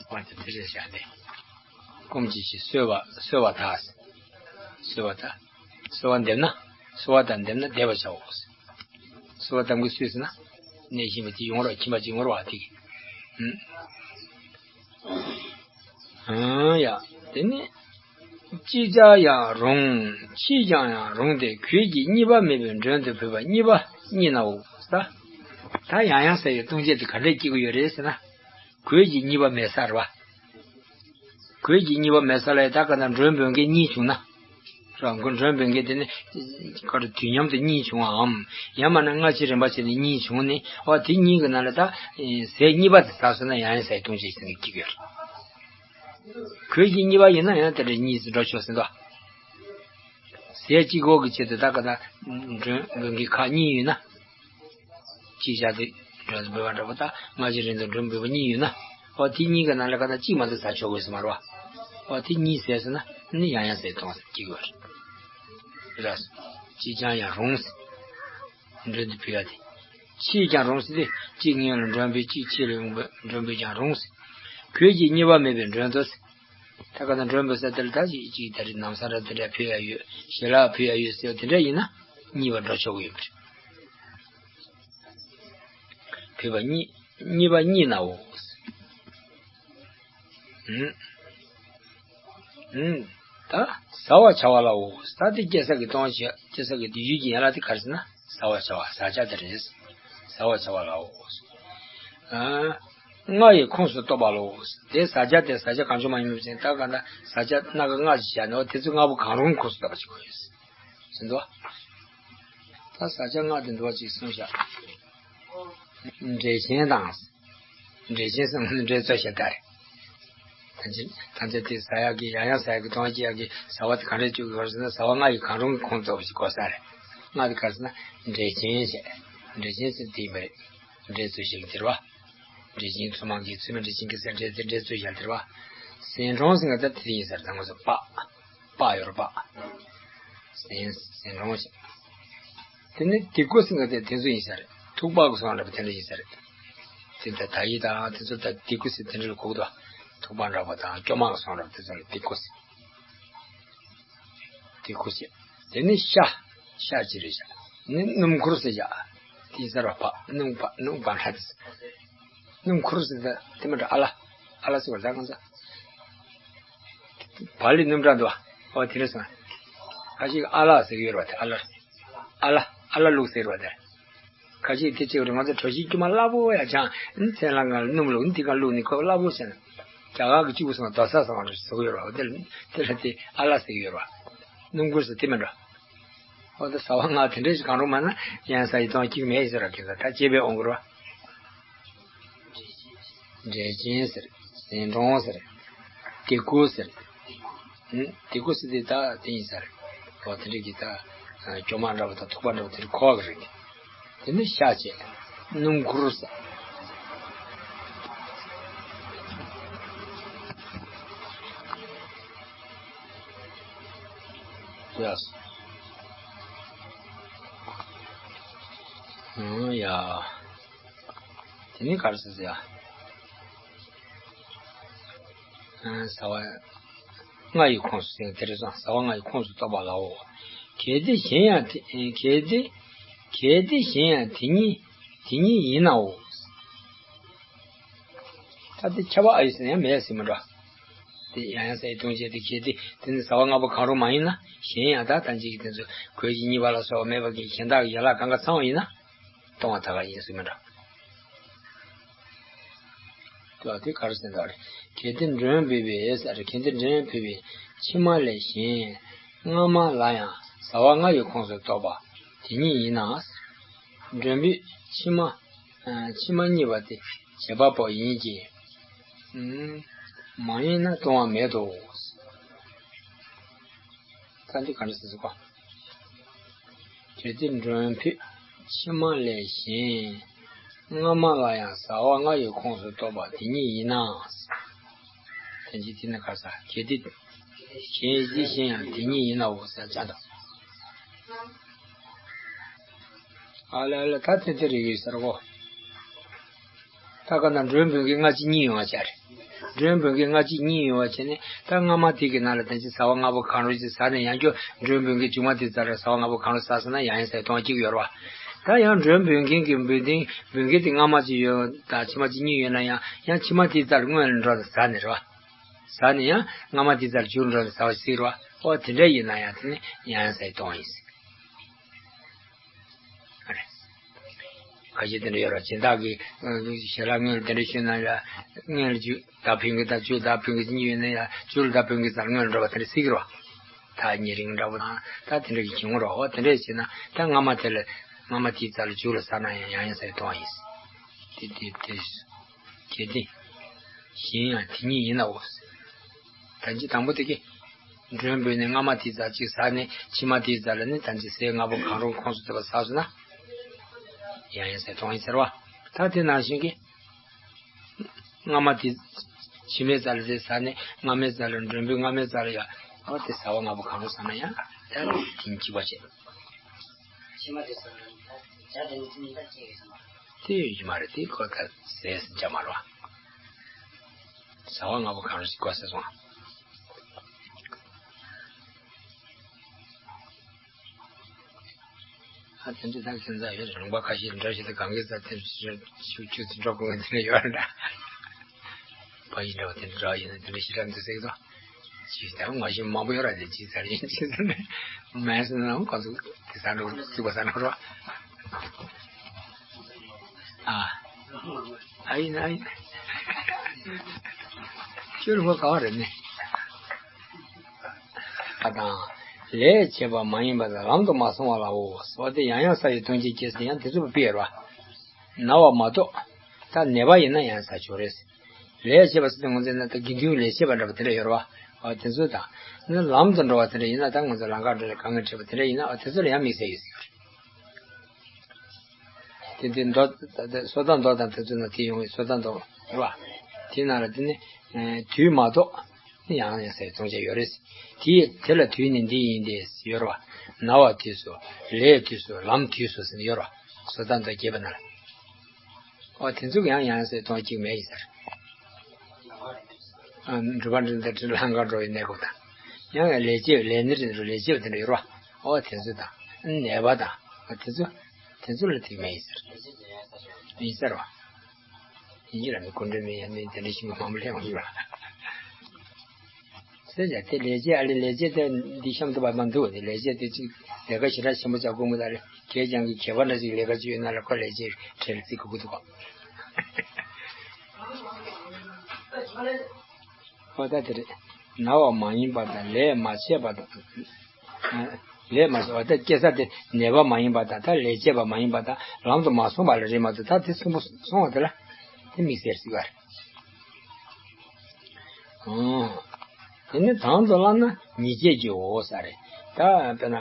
ཨོ་དེ་དེ་རེད་བཞག་སྟེ། སྐོམ་གྱིས་ཤི་གསོལ་བ་གསོལ་བ་དག་གསོལ་བ་དག་གསོལ་བ་འདེབས་ན། གསོལ་བ་དང་འདེབས་ན་བདེ་བར་བྱའོ། གསོལ་བ་དམ་གྱིས་གསོལ་ཟེར་ན། གནས་ཤིང་མ་དེ་ཡོང་རོགས། ཁྱིམ་པ་ཅིག་ཡོང་རོགས་དེ་གི། ཨང་། ཡ། དེ་ནི། ཅིག་ཅར་ཡང་རུང་། ཕྱིས་ཀྱང་ཡང་རུང་སྟེ། གོས་ཀྱི་རྙེད་པ་མེད་པའི་མགྲོན་དུ་བོས་པ་རྙེད་པ་རྙེད་ནའོ། ད་ད་ཡང་ཡང་ཟེར་བའི་ལྟུང་བྱེད་དེ་ག་འདྲས་སྐྱེ་གི་ཡོད་རེད་ཟེར་ན། གོས་ཀྱི་རྙེད་པ་མེད་ས་རེད་བ། གོས་ཀྱི་རྙེད་པ་མེད་ས་ལ་ད་ག་ན་མགྲོན་འབོད་མཁན་གཉིས་བྱུང་ན། རང་གི་མགྲོན་འབོད་མཁན་དེ་ནི་ག་རེ་དུས་མཉམ་དུ་གཉིས་བྱུང་བའམ། ཡང་མིན་ན་སྔ་ཕྱི་རིམ་པ་བྱས་ནས་གཉིས་བྱུང་ནས་ཨོ་དེ་གཉིས་ཀྱི་ནང་ལ་ད་ཟས་གཉིས་པ་དེ་ཟ་སོང་ན་ཡང་ཡང་ཟས་ལྟུང་བྱེད་ཟེར་ནས་སྐྱེ་གི་ཡོད་རེད། གོས་ཀྱི་རྙེད་པ་ཡིན་ན་ཡང་དེ་འདྲ་གཉིས་སུ་འགྲོ་ཆོག་ཟིན་ཏོ། ཟས་གཅིག་པོ་གི་ཆེད་དུ་ད་ག་ད་མགྲོན་འབོད་མཁན་ཁག་གཉིས་ཡོད་ན། གཅིག་བཞག་དུས་མགྲོན་འབོད་པ་འདྲ་པོ་དང་སྔ་ཕྱི་རིམ་དུ་མགྲོན་འབོད་པ་གཉིས་ཡོད་ན། ཨོ་དེ་གཉིས་ཀྱི་ནང་ལ་ག་ད་གཅིག་མ་གཏོགས་ཟ་ཆོག་གི་ཟེར་མ་རེད་བ། ཨོ་དེ་གཉིས་ཟས་སོང་ན་ནི་ཡང་ཡང་ཟས་གཏོང་ཟེར་གྱི་ཡོད་རེད། ར། གཅིག་ཀྱང་ཡང་རུང་ཟེར། མགྲོན་དུ་ཕུལ་ཡ་དེ། ཕྱིས་ཀྱང་རུང་ཟེར་ཏེ་གཅིག་སྔོན་ལ་མགྲོན་འབོད། གཅིག་ཕྱིས་ལ་ཡོང་བའི་མགྲོན་འབོད་ཀྱང་རུང་ཟེར། གོས་ཀྱི་རྙེད་པ་མེད་པའི་མགྲོན་དུ་ཟེར། ད་ག་ན་མགྲོན་འབོད་ས་དེར་ད་ཅིག་ཅིག་ད་རེས་ནམ་སང་ར་དེ་འདྲ་ཕུལ་ཡ་ཡོད། ཞལ་ལག་ཕུལ་ཡ་ཡོད་ཟེར་བ་དེ་འདྲ་ཡིན་ན་རྙེད་པ་འགྲོ་ཆོག་གི་ཡོད་པ་རེད། བོས་པ་རྙེད་རྙེད་པ་རྙེད་ནའོ། ཨུམ། ཨུམ། ད་ཟ་བར་བྱ་བ་ལའོ། ད་དེ་སྐྱེ་ས་གི་ལྟུང་བྱེད་སྐྱེ་ས་གི་དེ་ཡུལ་གྱི་ཡན་ལག་དེ་ག་རེ་ཟེར་ན་ཟ་བར་བྱ་བ་ཟ་བྱ་དེ་རེད། ཟ་བར་བྱ་བ་ལའོ། ཨ། ལྔ་ཡི་ཁོངས་སུ་གཏོགས་པ་ལའོ། དེ་ཟ་བྱ་དེ་ཟ་བྱ་གང་བྱུང་མ་ཡིན་པ་ཅན་ད་ག་ན་ཟ་བྱ་སྣ་ཁ་ལྔ་ཞིག་བྱ་ནོ་དེ་ཚོ་ལྔ་པོ་གང་རུང་ཁོངས་སུ་གཏོགས་པ་ཞིག་དགོས་ཡོད་ཟེར་འདུག་ད་ཟ་བྱ་ལྔ་དེ་འདུག་པ་ཅིག་གསུངས་བཞག་འབྲས་ཆན་དང་། འབྲས་ཆན་ཟེར་ན་འབྲས་བཙོས་བཞག་ད་རེད། ཐམས་ཅད་ཐམས་ཅད་དེ་ཟ་ཡག་གི་ཡང་ཡང་ཟ་ཡག་གི་གཏོང་སྐྱེ་ཡག་གི་ཟ་བ་དེ་ག་འདྲས་བཅུག་དགོས་ཟེར་ན་ཟ་བ་ལྔ་ཡི་གང་རུང་གི་ཁོངས་གཏོགས་པ་ཞིག་དགོས་ས་རེད། ལྔ་དེ་ག་རེ་ཟེར་ན་འབྲས་ཆན་བྱས། འབྲས་ཆན་ཟེར་དེ་ཡིན་པ་རེད། འབྲས་བཙོས་བཞག་གི་དེ་རེད་བ། འབྲས་ཆན་ཚོད་མ་གི་ཚོད་མ་འབྲས་ཆན་གྱི་ཟེར་འབྲས་དེ་འབྲས་བཙོས་བཞག་དེ་རེད་བ། ཟན་གྲོང་ཟེར་ན་ད་དེ་ཡིན་ས་རེད། ད་ང་ཚོ་པགས། པགས་ཡོད་རེད་པགས། ཟན་ཟན་གྲོང་ཞིག་དེ་ནི་དིག་ཀོ་ཟེར་ན་དེ་དེ་ཚོ་ཡིན་ས་རེད། ཐུག་པ་གི་སོང་འདྲ་པོ་དེ་འདྲ་ཡིན་ས་རེད། དེ་ད་ད་ཡི་དང་དེ་ཚོ་ད་དིག་ཀོ་ཟེར་དེ་འདྲ་ལ་གོ་གི་འདུག་ཐུག་པ་འདྲ་པོ་དང་སྐྱོ་མ་གི་སོང་འདྲ་པོ་དེ་ཚོ་ལ་དིག་ཀོ་ཟེར། དིག་ཀོ་ཟེར། དེ་ནི་ཤ། ཤ་ཅི་རེད་ཤ། ནི་སྣུམ་འཁོར་ཟེར་ཡ། དེ་ཡིན་ས་རེད་པགས། སྣུམ་པགས་སྣུམ་པགས་འདྲ་དེ་ཚོ། སྣུམ་འཁོར་ཟེར་ད་དེ་མ་འདྲ་ཨ་ལ། ཨ་ལ་ཟེར་བ་ད་ང་ཚོ། བ་ལི་སྣུམ་འདྲ་འདུག་ཨོ་དེ་རེད་སོང་། ཁ་ཅིག་ཨ་ལ་ཟེར་གི་ཡོད་རེད་བ་དེ་ཨ་ལ། ཨ་ལ་ཨ་ལ་བླུགས་ཟེར་བ་དེ། ཁ་ཅིག་དེ་ཅིག་རེད། ང་ཚོ་གྲོ་ཞིབ་དཀྱུས་མ་སླ་པོ་ཡ་ཅང་ཚལ་ལ་ང་ལ་སྣུམ་བླུགས་འདི་ག་བླུགས་ནི་ཁོ་སླ་པོ་བྱས་ན། རྒྱ་གར་གི་གཅིག་པུ་སོང་དོ་ས་སོང་བ་ཟེར་གི་ཡོད་རེད་བ། དེ་ལ་དེ་ལ་དེ་ཨ་ལ་ཟེར་གི་ཡོད་རེད་བ། སྣུམ་འཁོར་ཟེར་དེ་མིན་འགྲོ། ཨོ་ད་ཟ་བ་ལྔ་དེ་འདྲས་ཞིག་གང་རུང་མ་ན་ཡང་ཟ་ཡི་དོན་གཅིག་མེད་ཟེར་བ་གི་ད་ད་སྐྱེ་བའི་འོང་གི་རོ། འབྲས་ཆན་ཟེར། ཟན་གྲོང་ཟེར། དིག་ཀོ་ཟེར། ཨུ། དིག་ཀོ་ཟེར་དེ་ད་དེ་ཡིན་ས་རེད། ཨོ་དེ་འདྲས་ཀྱི་ད་སྐྱོ་མ་འདྲ་བ་དང་ཐུག་པ་འདྲ་བ་དེ་འདྲ་གོ་གི་རེད། དེ་ནི་ཤ་བྱས། སྣུམ་འཁོར་ཟེར། ཡ། ཨང་ཡ། དེ་ནི་ག་རེ་ཟེར་ཟེར་ཡ། ཨང་ཟ་བ་ལྔ་ཡི་ཁོངས་སུ་ཟེར་དེ་རེད་སོང་། ཟ་བ་ལྔ་ཡི་ཁོངས་སུ་གཏོགས་པ་ལའོ། གལ་ཏེ་གཞན་ཡང་དེ་གལ་ཏེ་གལ་ཏེ་གཞན་ཡང་དེ་ཉིད་དེ་ཉིད་ཡིན་ནའོ། ད་དེ་ཁྱབ་པ་ཨ་ཡི་ཟེར་ན་ཡང་མེད་ཟེར་མི་འགྲོ། དེ་ཡང་ཡང་ཟེར་ཡི་ལྟུང་བྱེད་དེ་གལ་ཏེ་དེ་ནི་ཟ་བ་ལྔ་པོ་གང་རུང་མ་ཡིན་ན་གཞན་ཡང་ད་ལྟ་འཇིག་གི་དེ་ཚོ་གོས་ཀྱི་རྙེད་པ་ལ་སོགས་པ་མེད་པ་གི་གཞན་དག་གི་ཡན་ལག་གང་ག་ཚང་བ་ཡིན་ན་གཏོང་བ་ད་ག་ཡིན་ཟེར་མི་འགྲོ། དེ་དེ་ག་རེ་ཟེར་འདུག་རེད། གལ་ཏེ་མགྲོན་བོས་པའི་ཟེར་རེད། གལ་ཏེ་མགྲོན་བོས་པའི་ཕྱི་མ་ལས་གཞན་སྔ་མ་ལ་ཡང་ཟ་བ་ལྔ་ཡི་ཁོངས་སུ་གཏོགས་པ་དེ་ཉིད་ཡིན་ན། མགྲོན་བོས་ཕྱི་མ་ཨ་ཕྱི་མ་རྙེད་པ་དེ་བྱེད་པ་པོ་ཡིན་གྱི། ཨུམ། མ་ཡིན་ན་ལྟུང་བ་མེད་དོ། ད་འདི་ག་འདྲ་ཟེར་ཟེར་གོ། གལ་ཏེ་མགྲོན་བོས་ཕྱི་མ་ལས་གཞན། སྔ་མ་ལ་ཡང་བྱ་བ་ལྔ་ཡི་ཁོངས་སུ་གཏོགས་པ་དེ་ཉིད་ཡིན་ནའང་། དེ་ཅི་དེ་ནི་ག་ས་གལ་ཏེ། གཞན་ཡིད་ཀྱི་གཞན་ཡང་དེ་ཉིད་ཡིན་ནའོ་ཟེར་བྱ་དང་། ཨ་ལ་ལ་ད་དེ་དེ་རིགས་ཡོད་ཟེར་གོ། ད་ག་ན་མགྲོན་འབོད་མཁན་སྔ་ཕྱི་གཉིས་ཡོང་བ་བྱ་རེད། མགྲོན་འབོད་མཁན་སྔ་ཕྱི་གཉིས་ཡོང་བ་བྱས་ནས་ད་སྔ་མ་དེ་གི་ནང་ལ་ད་ཅི་བྱ་བ་ལྔ་པོ་གང་རུང་ཅིག་བྱས་ནས་ཡང་བསྐྱར་མགྲོན་འབོད་མཁན་བྱུང་བ་དེ་ཙམ་ལ་བྱ་བ་ལྔ་པོ་གང་རུང་བྱས་ཟེར་ན་ཡང་ཡིན་ཟེར་གཏོང་གཅིག་ཡོད་རེད་བ། ད་ཡང་མགྲོན་འབོད་མཁན་གྱི་འབོད་དོན་འབོད་མཁན་དེ་སྔ་མ་ཅིག་ཡོད་དང་ཕྱི་མ་ཅིག་གཉིས་ཡོད་ན་ཡང་ཡང་ཕྱི་མ་དེ་ཙམ་ལ་སྔོན་ལ་འགྲོ་དང་བྱས་ནས་རེད་བ། བྱས་ནས་ཡང་སྔ་མ་དེ་ཙམ་ལ་མཇུག་འགྲོ་དང་བྱས་པ་ཞིག་རེད་བ། ཨོ་དེ་འདྲ་ཡིན་ན་ཡང་དེ་ནི་ཡང་ཡིན་ཟེར་གཏོང་ཡིན་ཟེར། ཁ་ཤས་དེ་འདྲ་ཡོད་རེད། སྦྱིན་བདག་གིས་ཞལ་ལག་སྔོན་ལ་དེ་འདྲ་ཞུས་ན་ཡ། སྔོན་ལ་མཇུག་བདག་ཕུལ་མཁན་དང་མཇུག་བདག་ཕུལ་མཁན་གཉིས་ཡོད་ན་ཡ་མཇུག་ལ་བདག་ཕུལ་མཁན་ཙམ་ལ་སྔོན་ལ་འགྲོ་བ་དེ་འདྲ་སྲིད་ཀྱི་རེད་བ། ད་ཉེ་རིང་འདྲ་བོ་དང་ད་དེ་འདྲ་གི་བྱུང་རོགས། འོ་དེ་འདྲ་བྱས་ན་ད་སྔ་མ་དེ་ལ་སྔ་མ་དེའི་རྩ་ལ་མཇུག་ལ་ཟ་ན་ཡང་ཡང་ཡང་ཟ་ཡི་གཏོང་ཡིན། དེ་དེ་དེ་གལ་ཏེ། གཞན་ཡང་དེ་ཉིད་ཡིན་ནའོ། ད་ཅི་དང་པོ་དེ་གི། མགྲོན་འབོད་ནས་སྔ་མ་དེའི་རྩ་གཅིག་ཟ་ནས་ཕྱི་མ་དེའི་རྩ་ལ་ནི་ད་ཅི་ཟས་ལྔ་པོ་གང་རུང་ཁོངས་སུ་ཐེབས་པ་ཟ་སོང་ན། ཡང་ཡང་ཟ་གཏོང་ཡིན་ཟེར་བ། ད་དེ་ནང་བཞིན་གྱི། སྔ་མ་དེ། ཕྱི་མའི་རྩ་ལ་དེ་ཟ་ནས་སྔ་མའི་རྩ་ལ་མགྲོན་འབོད་སྔ་མའི་རྩ་ལ་ཡ། འོ་དེ་བྱ་བ་ལྔ་པོ་གང་རུང་ཟ་ན་ཡང་ད་དེ་གཅིག་པ་བྱེད། ཕྱི་མ་དེ་ཟ་ན་ད་བྱ་དེ་ནི་ཚིག་ནི་ད་སྐྱེ་ཡོད་ཟེར་མ། དེ་ཡོད་ཀྱི་མ་རེད། དེ་ཁོ་ད་ཟས་ཟིན་ཅག་མ་རེད་བ། བྱ་བ་ལྔ་པོ་གང་རུང་ཞིག་དགོས་ཟེར་སོང་། ཨ་དེ་འདྲ་ད་ཁྱིམ་ཚང་ཡོད་རེད། ལུང་པ་ཁ་ཤས་འདྲ་ཞིག་ཏུ་གང་གི་རྩ་དེ་ཆུ་ཆུ་ཚོད་འགྲོ་དགོས་དེ་འདྲ་ཡོད་རེད་འདྲ། ཕ་ཡི་འདྲ་བ་དེ་འདྲ་ཡིན་ན་དེ་འདྲ་ཞིག་ར་འདུག་ཟེར་གི་འདུག་ཅིག་ད་ང་ཞིག་མང་པོ་ཡོད་ར། དེ་ཅིག་ཟ་རེད་ཅིག་ཟ་རེད། མེད་སོང་ན་ཁོ་ཚོ་དེ་ཟ་འགྲོ་ཅིག་པ་ཟ་འགྲོ་རོགས། ཨ། ཨ་ཡིན་ཨ་ཡིན། ཁྱོད་ལ་ངོ་ག་བ་རེད་ནི། ཨ་དང་། ལས་བྱེད་པ་མ་ཡིན་པ་དང་ལམ་དུ་མ་སོང་བ་ལའོ། འོ་དེ་ཡང་ཡང་བྱ་ཡི་དོན་གྱི་རྗེས་སུ་ཡང་དེ་ཚོ་དཔེ་ར། ན་བ་མ་གཏོགས། ད་ནད་པ་ཡིན་ན་ཡང་བྱ་ཆོག་རེད། ལས་བྱེད་པ་ཟེར་དུས་ང་ཚོས་ན་ད་དགེ་འདུན་ལས་བྱེད་པ་འདྲ་བ་དེ་འདྲ་ཡོད་ར་བ། འོ་དེ་ཚོ་དང་། ནི་ལམ་དུ་འགྲོ་བ་དེ་འདྲ་ཡིན་ན་ད་ང་ཚོ་ལམ་ཁར་འགྲོ་རེད། གང་གི་འཕྲད་པ་དེ་འདྲ་ཡིན་ན་འོ་དེ་ཚོ་ལ་ཡང་དམིགས་བསལ་ཡོད་ཟེར་གྱི་རེད། དེ་དེ་མདོ་ད་ད་སོ་ཐར་མདོ་དང་དེ་ཚོ་ན་དེ་ཡོང་བའི་སོ་ཐར་མདོ་རེད་བ། དེ་ནང་ལ་དེ་ནི་དུས་མ་གཏོགས་ནི་ཡང་ཡང་ཟེར་བའི་ཚིགས་བཅད་ཡོད་རེད། དེ་དེ་ལ་དུས་ནི་འདི་ཡིན་ཏེ་ཡོད་རེད་བ། ན་བ་དུས་སུ། ལས་དུས་སུ། ལམ་དུས་སུ་ཟེར་ནས་ཡོད་རེད་བ། སོ་ཐར་མདོ་རྒྱས་པ་ན་ལ། ཨོ་དེ་ཚོ་གི་ཡང་ཡང་ཟེར་གཏོང་གཅིག་མེད་ཡིན་ཟེར། ཨ་འགྲུབ་པ་འདྲེན་དང་འབྲེལ་ལྷང་ངེར་འགྲོ་བའི་གནས་སྐབས་དང་། ཡང་ཡང་ལས་བྱེད་ལས་ནི་རེད་འགྲོ་ལས་བྱེད་པ་དེ་འདྲ་ཡོད་རེད་བ། ཨོ་དེ་ཚོ་དང་། ནད་པ་དང་། ཨོ་དེ་ཚོ། དེ་ཚོ་ལ་དེ་མེད་ཡིན་ཟེར། ཡིན་ཟེར་བ། ཡིན་གྱི་ར་མི་སྐུ་མགྲོན་མི་ཡང་མི་དེ་འདྲ་ཞིག་མི་མང་པོ་སླེབས་ཡོང་གི་ར། ཟེར་བྱས་ཏེ་ལས་བྱེད་ཨ་ལས་ལས་བྱེད་དེ་འདི་གཤམ་དུ་བབས་མ་འདུག་དེ་ལས་བྱེད་དེ་ཅིག་ལས་ཀ་ཞེ་དྲག་ཆེན་པོ་བྱ་དགོས་མི་ད་རེད། ཁྱེད་ཅག་གིས་མཁས་པ་འདྲ་ཞིག་ལས་ཀ་བྱེད་ཡོད་ན་ལ་ཁོ་ལས་བྱེད་གྲལ་བརྩི་དགོས་ཀྱི་འདུག་ག་ཨོ་ད་དེ་རེད། ན་བ་མ་ཡིན་པ་དང་ལས་མ་བྱས་པ་དང་། ལས་མ་བྱས་པ་ད་སྐྱེ་ས་དེ་ནད་པ་མ་ཡིན་པ་དང་ད་ལས་བྱེད་པ་མ་ཡིན་པ་དང་ལམ་དུ་མ་སོང་བ་ལ་རེད་མ་གཏོགས་ད་དེ་གསུམ་པོ་སོང་བ་དེ་ལ་དེ་དམིགས་བསལ་ཟེར་བ་རེད། ཨང་། དེ་ནི་དང་དུ་བླངས་ན་ཉེས་བྱས་ཀྱི་འོ་ས་རེད། ད་དཔེར་ན་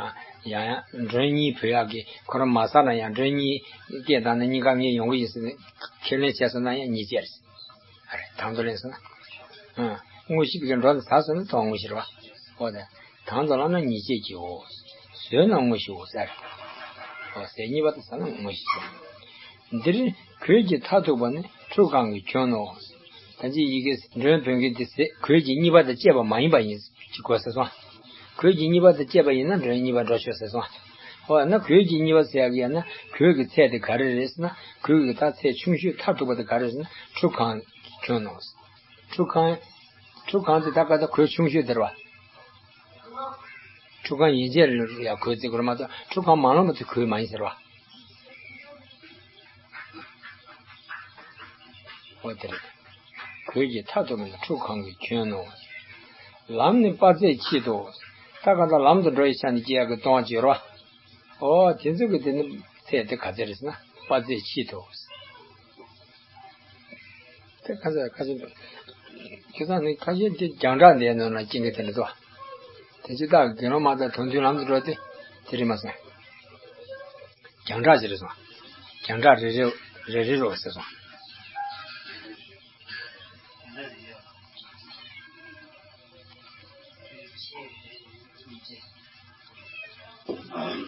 ཡང་ཡང་མགྲོན་གཉིས་བོས་ཡག་གི་ཁོ་རང་མ་ཟ་ན་ཡང་མགྲོན་གཉིས་སྐད་བཏང་ན་གཉིས་ཀ་ངས་ཡོང་གི་ཡིན་ཟེར་ནས་ཁས་ལེན་བྱས་སོང་ན་ཡང་ཉེས་བྱས་རེད། ཨ་རེད་དང་དུ་ལེན་སོང་ན། ཨང་། དངོས་གཞི་གི་འགྲོ་ན་ཟ་སོང་ན་དོན་དངོས་གཞི་རེད་བ། འོ་ད། དང་དུ་བླངས་ན་ཉེས་བྱས་ཀྱི་འོ། ཟོས་ན་དངོས་གཞི་འོ་ས་རེད། འོ་ཟས་གཉིས་པ་དང་ཟ་ན་དངོས་གཞི་ཟེར། འདིར་གོས་ཀྱི་མཐར་ཐུག་པ་ནི་ཁྲུས་ཁང་གི་ཁྱོན་ནོ། ད་ཅི་ཡི་གེ་མགྲོན་འབོད་མཁན་དེ་ཟས་གོས་ཀྱི་གཉིས་པ་དང་བཅས་པ་མ་ཡིན་པ་ཡིན་ཅིག་དགོས་ཟེར་སོང་། གོས་ཀྱི་གཉིས་པ་དང་བཅས་པ་ཡིན་ན་མགྲོན་གཉིས་པ་འགྲོ་ཆོག་ཟེར་སོང་། འོ་ན་གོས་ཀྱི་གཉིས་པ་ཟེར་ཡག་གི་ཡང་ན་གོས་ཀྱི་ཚད་དེ་ག་རེ་རེད་ཟེར་ན་གོས་ཀྱི་ད་ཚད་ཆུང་ཤོས་མཐར་ཐུག་པ་དེ་ག་རེ་རེད་ཟེར་ན་ཁྲུས་ཁང་གི་ཁྱོན་ནོ། ཁྲུས་ཁང་། ཁྲུས་ཁང་དེ་ད་ག་ད་གོས་ཆུང་ཤོས་དེ་རེད་བ། ཁྲུས་ཁང་ཡན་ཆད་ལ་ཡང་གོས་བརྩི་དགོས་རེད་མ་གཏོགས་ཁྲུས་ཁང་མ་ལོངས་པ་དེ་གོས་མ་ཡིན་ཟེར་བ། འོ་དེ་རེད། གོས་ཀྱི་མཐར་ཐུག་པ་ནི་ཁྲུས་ཁང་གི་ཁྱོན་ནོ། ལམ་ནི་དཔག་ཚད་ཕྱེད་དོ། ད་ག་ད་ལམ་དུ་འགྲོ་བའི་ཆ་ནས་སྐྱེ་ཡག་གི་གཏོང་བ་བྱེད་རོགས། ཨོ་དེ་ཚོ་གི་དེ་ནི་ཚད་དེ་ག་ཚད་རེད་ཟེར་ན་དཔག་ཚད་ཕྱེད་དོ། དེ་ཁ་ཚ་ཁ་ཚ་ཁྱེད་ཚང་ནི་ཁ་ཤས་དེ་རྒྱང་གྲགས་འདས་ནོ་ན་ཅིང་གི་དེ་འདྲ་དོ། དེ་ཅི་ད་དགེ་སློང་མ་དང་དོན་མཐུན་ལམ་དུ་འགྲོ་སྟེ་དེ་རེད་མ་སོང་། རྒྱང་གྲགས་ཅི་རེད་སོང་། རྒྱང་གྲགས་རེ་རེ། རེ་རེ་རོ་ཟེར་སོང་།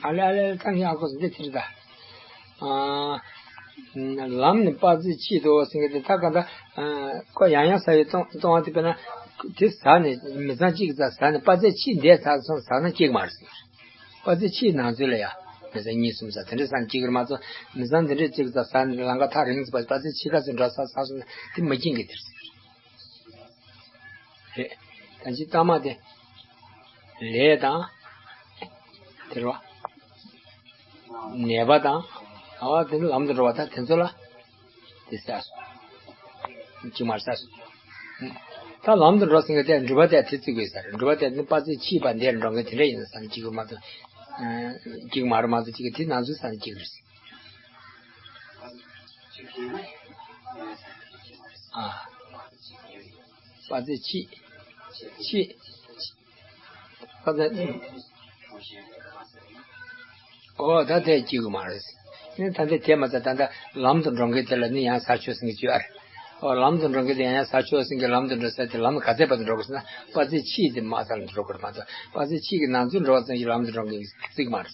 ཨ་ལེ་ཨ་ལེ། ད་ཡང་ཁོ་འདི་དེར་ད། ཨ། ལམ་ནི་དཔག་ཚད་ཕྱེད་དོ་ཟེར་གི་དེ་ད་ག་ད། ཨ། ཁོ་ཡང་ཡང་ཟ་བའི་སྟོང་སྟོང་བ་དེ་དཔེར་ན། དེ་ཟ་ནས་མི་ཚང་གཅིག་ཟ་ཟ་ནས་དཔག་ཚད་ཕྱེད་འདས་ཚར་སོང་ཟ་ན་གཅིག་མ་རེད་ཟེར། དཔག་ཚད་ཕྱེད་ནང་ཚུད་ལ་ཡ། མི་ཚང་གཉིས་གསུམ་ཟ་དེ་འདྲ་ཟ་ན་གཅིག་རེད་མ་གཏོགས་མི་ཚང་དེ་འདྲ་གཅིག་ཟ་ཟ་ནས་ལམ་ཁ་ཐག་རིང་ཙམ་པ་དཔག་ཚད་ཕྱེད་ཀ་ཙམ་འགྲོ་ས་ཟ་སོང་ན་དེ་མི་སྐྱིད་གི་དེ་རེད། རེད། ད་ཅི་ལྟ་མ་དེ། ལས་དང་། དེ་རེད་བ། ནད་པ་དང་། ཨ་བ་དེ་ནི་ལམ་དུ་འགྲོ་བ་དང་དེ་ཚོ་ལ། དེ་ཟ་སོང་། གཅིག་མར་ཟ་སོང་། ད་ལམ་དུ་འགྲོ་ཟིན་གི་དེ་འགྲུལ་པ་དེ་དེ་བརྩི་དགོས་ས་རེད། འགྲུལ་པ་དེ་ནི་དཔག་ཚད་ཕྱེད་པ་འདས་འགྲོ་མཁན་དེ་འདྲ་ཡིན་ན་ཟ་ན་གཅིག་མ་གཏོགས། གཅིག་མ་རེད་མ་གཏོགས་གཅིག་གི་དེ་ནང་ཚུད་ཟ་ན་གཅིག་རེད། ཨ། དཔག་ཚད་ཕྱེད། ཕྱེད། དཔག་ཚད། ཨོ་ད་དེ་གཅིག་མ་རེད། ནི་ད་ལྟ་དེ་མ་ཚད་ད་ལྟ་ལམ་དུ་འགྲོ་མཁན་དེ་ལ་ནི་ཡང་ཟ་ཆོག་ཟེར་གྱི་ཡོད་ཨ་རེད། ཨོ་ལམ་དུ་འགྲོ་མཁན་དེ་ཡང་ཡང་ཟ་ཆོག་ཟེར་གྱི་ལམ་དུ་འགྲོ་ས་དེ་ལམ་ག་ཚད་བར་དུ་འགྲོ་དགོས་ཟེར་ན་དཔག་ཚད་ཕྱེད་དེ་མ་ཟ་ལ་འགྲོ་དགོས་རེད་མ་གཏོགས་དཔག་ཚད་ཕྱེད་ཀྱི་ནང་ཚུད་འགྲོ་བ་ཙམ་ཞིག་ལམ་དུ་འགྲོ་མཁན་གྱི་རྩིས་མ་རེད།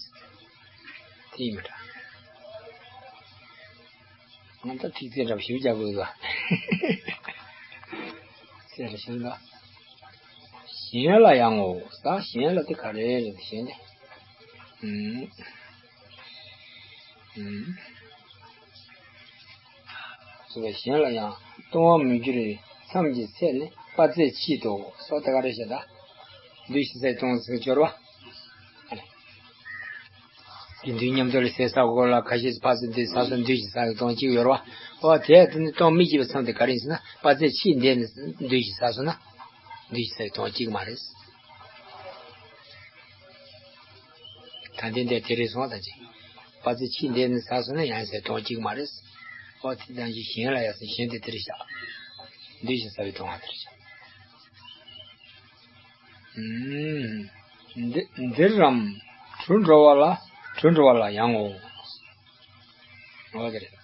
དེ་ཡིན་མི་འདྲ། ང་ད་ཐིག་ཚད་འདྲ་ཞིབ་རྒྱག་དགོས་ལ། ཚད་རེ་ཞིབ་ལ། གཞན་ལ་ཡང་ངོ་། ས་གཞན་ལ་དེ་ག་རེ་རེད་གཞན་དེ། ཨུམ། ཨུམ། སོ་གཞན་ལ་ཡང་ལྟུང་བ་མི་འགྱུར་བའི་མཚམས་ཀྱི་ཚད་ནི་དཔག་ཚད་ཕྱེད་དོ། སོ་དེ་ག་རེ་བྱེད་ད། འདུས་བྱས་ཟེར་ལྟུང་ཟེར་སྦྱོར་བ། དགེ་འདུན་མཉམ་དུ་ལ་ཟས་ཟ་དགོས་ལ་ཁ་ཤས་ཕར་ཚུར་འདུས་ས་སོ་འདུས་ཀྱི་ས་ཡི་སྟོང་གཅིག་ཡོད་རེད་བ། ཨོ་དེ་ཡང་དེ་ནི་སྟོང་མི་སྐྱེ་བའི་མཚམས་དེ་ག་རེ་ཡིན་ཟེར་ན་དཔག་ཚད་ཕྱེད་འདས་ནས་འདུས་ཀྱི་ས་སོ་ན། འདུས་ཀྱི་ས་ཡི་སྟོང་གཅིག་མ་རེད། ད་ལྟའི་འདས་དེ་རེད་སོང་ད་ཅི། དཔག་ཚད་ཕྱེད་འདས་ནས་ས་སོ་ན་ཡང་ས་ཡི་སྟོང་གཅིག་མ་རེད། ཨོ་དེ་ལྟ་ཞིག་གཞན་ལ་ཡང་ས་གཞན་དེ་དེ་རེད་བཞག་འདུས་ཀྱི་ས་ཡི་སྟོང་བ་དེ་རེད་བཞག་འདི་འདིར་རམ། གྲུ་འགྲོ་བ་ལ་གྲུ་འགྲོ་བ་ལ་ཡང་ངོ་། འོ་དེ་རེད།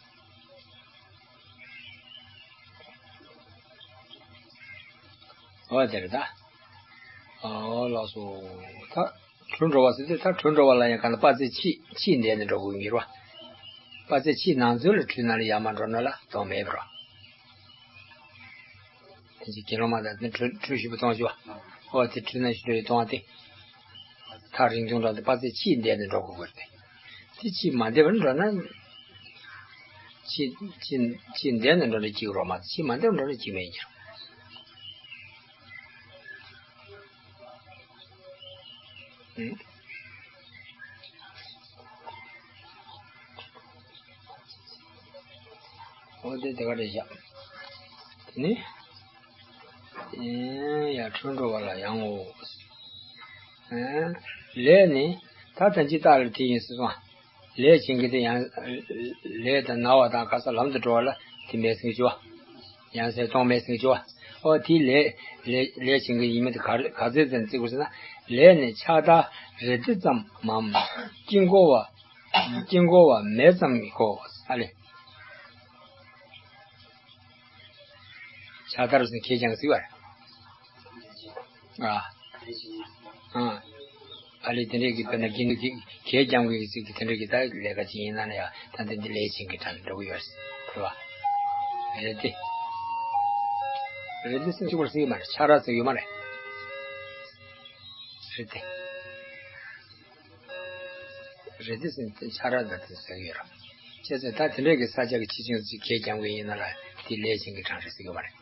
འོ་དེ་རེད་ད། ཨོ་ལགས་སོ། ད་གྲུ་འགྲོ་བ་ཟེར་དུས་ད་གྲུ་འགྲོ་བ་ལ་ཡང་ག་ན་དཔག་ཚད་ཕྱེད་ཕྱེད་འདས་ནས་འགྲོ་དགོས་ཀྱི་རེད་བ། དཔག་ཚད་ཕྱེད་ནང་ཚུད་ལ་གྲུ་ནང་ལ་ཡར་མར་འགྲོ་ན་ལ་དོགས་མེད་པ་རེད་བ། དེ་ཅིག་དགེ་སློང་མ་དང་དེ་གྲུ་གྲུ་བཞི་པོ་གཏོང་ཞུ་བ། ཨོ་དེ་གྲུ་ན་བཞི་འགྲོ་ཡི་གཏོང་བ་དེ། ཐག་རིང་ཐུང་འགྲོ་དེ་དཔག་ཚད་ཕྱེད་འདས་ནས་འགྲོ་དགོས་ཀྱི་རེད། དེ་ཕྱེད་མ་འདས་པར་འགྲོ་ན། ཕྱེད་ཕྱེད་ཕྱེད་འདས་ནས་འགྲོ་ན་གཅིག་རོ་མ་ཕྱེད་མ་འདས་པར་འགྲོ་ན་གཅིག་མེད་ཀྱི་རེད། འོ་དེ་དེ་ག་རེད་བཞག་དེ་ནི། ཡ་གྲུ་འགྲོ་བ་ལ་ཡང་ངོ་། ལས་ནི། ད་ལྟ་ཇི་ལྟར་དེ་ཡིན་སྲིད་སོང་། ལས་བྱེད་མཁན་དེ་ཡང་། ལས་དང་ན་བ་དང་ག་ས་ལམ་དུ་འགྲོ་བ་ལ་དེ་མེད་སྲིད་ཀྱི་བ། ཡང་སེ་གཏོང་མེད་ཟེར་གྱི་བ། ཨོ་དེའི་ལས། ལས་ལས་བྱེད་མཁན་ཡིན་མིན་དེ་ག་རེ་ག་ཚོད་ཙམ་བརྩི་དགོས་ཟེར་ན། ལས་ནི་ཕྱག་དར་རེ་ལྡེ་ཙམ་མམ། དཀྱིལ་འཁོར་བ། དཀྱིལ་འཁོར་བ་མེ་ཙམ་གོ་ཨ་ལེ། ཕྱག་དར་ཟེར་ཁས་ཀྱང་ཟེར་བ་རེད། ཨ། ཨ། ཨ་ལས་དེ་འདྲས་ཀྱི་དཔེར་ན་དགེ་འདུན་གྱི་གད་རྒྱངས་ཀྱི་ཚིག་གི་དེ་འདྲས་ཀྱི་ད་ལས་ཀ་ཅིག་ཡིན་ན་ནི་ཡང་ད་ལྟ་འདི་ལས་བྱེད་མཁན་གྲངས་འགྲོ་གི་ཡོད་རེད་བ། རེད་དེ། རེད་དེ་སེམས་གཅིག་པར་ཟེར་གྱི་མ་རེད། ཆ་ར་ཟེར་གྱི་མ་རེད། རེད་དེ། རེད་དེ་སེམས་ཆ་ར་ད་དེ་ཟེར་གྱི་ཡོད་རེད། བྱས་ཙང་ད་དེ་འདྲས་ཀྱི་ས་ཆ་གི་ཁྱི་ཆུང་ཅིག་གད་རྒྱངས་ཀྱི་ཡིན་ན་ལ་དེ་ལས་བྱེད་མཁན་གྲངས་རེད་ཟེར་གྱི་མ་རེད།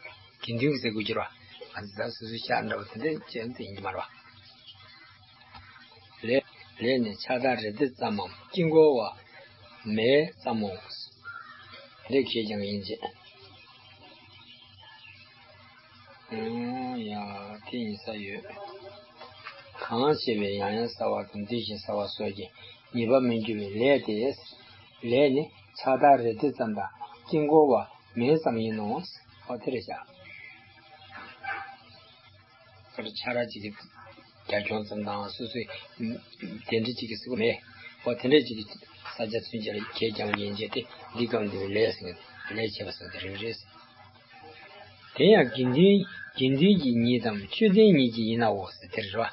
དགེ་འདུན་གྱི་ཟེར་དགོས་ཀྱི་རེད་བ། ང་ཚོ་ད་སོ་སོའི་ཤག་འདྲ་བོ་དེ་འདྲ་ཅན་དེ་ཡིན་གྱི་མ་རེད་བ། ལས་ལས་ནི་ཕྱག་དར་རེ་ལྡེ་ཙམ་མམ་དཀྱིལ་འཁོར་བ་མེ་ཙམ་མོ། ལས་ཁེ་ཀྱང་ཡིན་ཅེས། ཡ་དེ་ཡིན་ས་ཡོད། གང་བྱས་པའི་ཡང་ཡང་ཟ་བ་དང་འདི་བཞིན་ཟ་བ་སོགས་ཀྱི་ཉེས་པ་མི་འགྱུར་བའི་ལས་དེ། ལས་ནི་ཕྱག་དར་རེ་ལྡེ་ཙམ་དང་དཀྱིལ་འཁོར་བ་མེ་ཙམ་ཡིན་ནོ། ཨོ་དེ་རེད་བཞག་ཁར་ཆ་ར་ཅིག་གི་རྒྱ་ཁྱོན་ཙམ་དང་སོ་སོའི་དེ་འདྲ་ཅིག་གི་སྲིད་པ་མེད། ཨོ་དེ་འདྲ་ཅིག་གི་ས་ཆ་ཚུན་ཆད་ལ་ཁྱེད་ཀྱང་ཡན་ཆད་དེ་འདི་སྐབས་འདི་ལས་ཟེར་ལས་བྱེད་པ་སོགས་དེ་རིགས་རེད། དེ་ཡང་དགེ་འདུན་དགེ་འདུན་གྱི་ཉིད་དམ་ཆོས་ལྡན་ཉིད་ཀྱི་ཡིན་ནའོ་ཟེར་དེ་རེད་བ།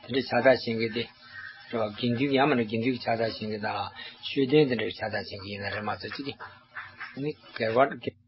དེ་འདྲ་ཆགས་སྡང་བྱེད་མཁན་དེ་རེད་བ། དགེ་འདུན་གྱི་ཡང་མིན་ན་དགེ་འདུན་གྱི་ཆགས་སྡང་བྱེད་མཁན་དང་ཆོས་ལྡན་དེ་འདྲ་ཆགས་སྡང་བྱེད་མཁན་ཡིན་ན་རེད་མ་གཏོགས་ཅི་སྟེ། ནི་དགེ་བ།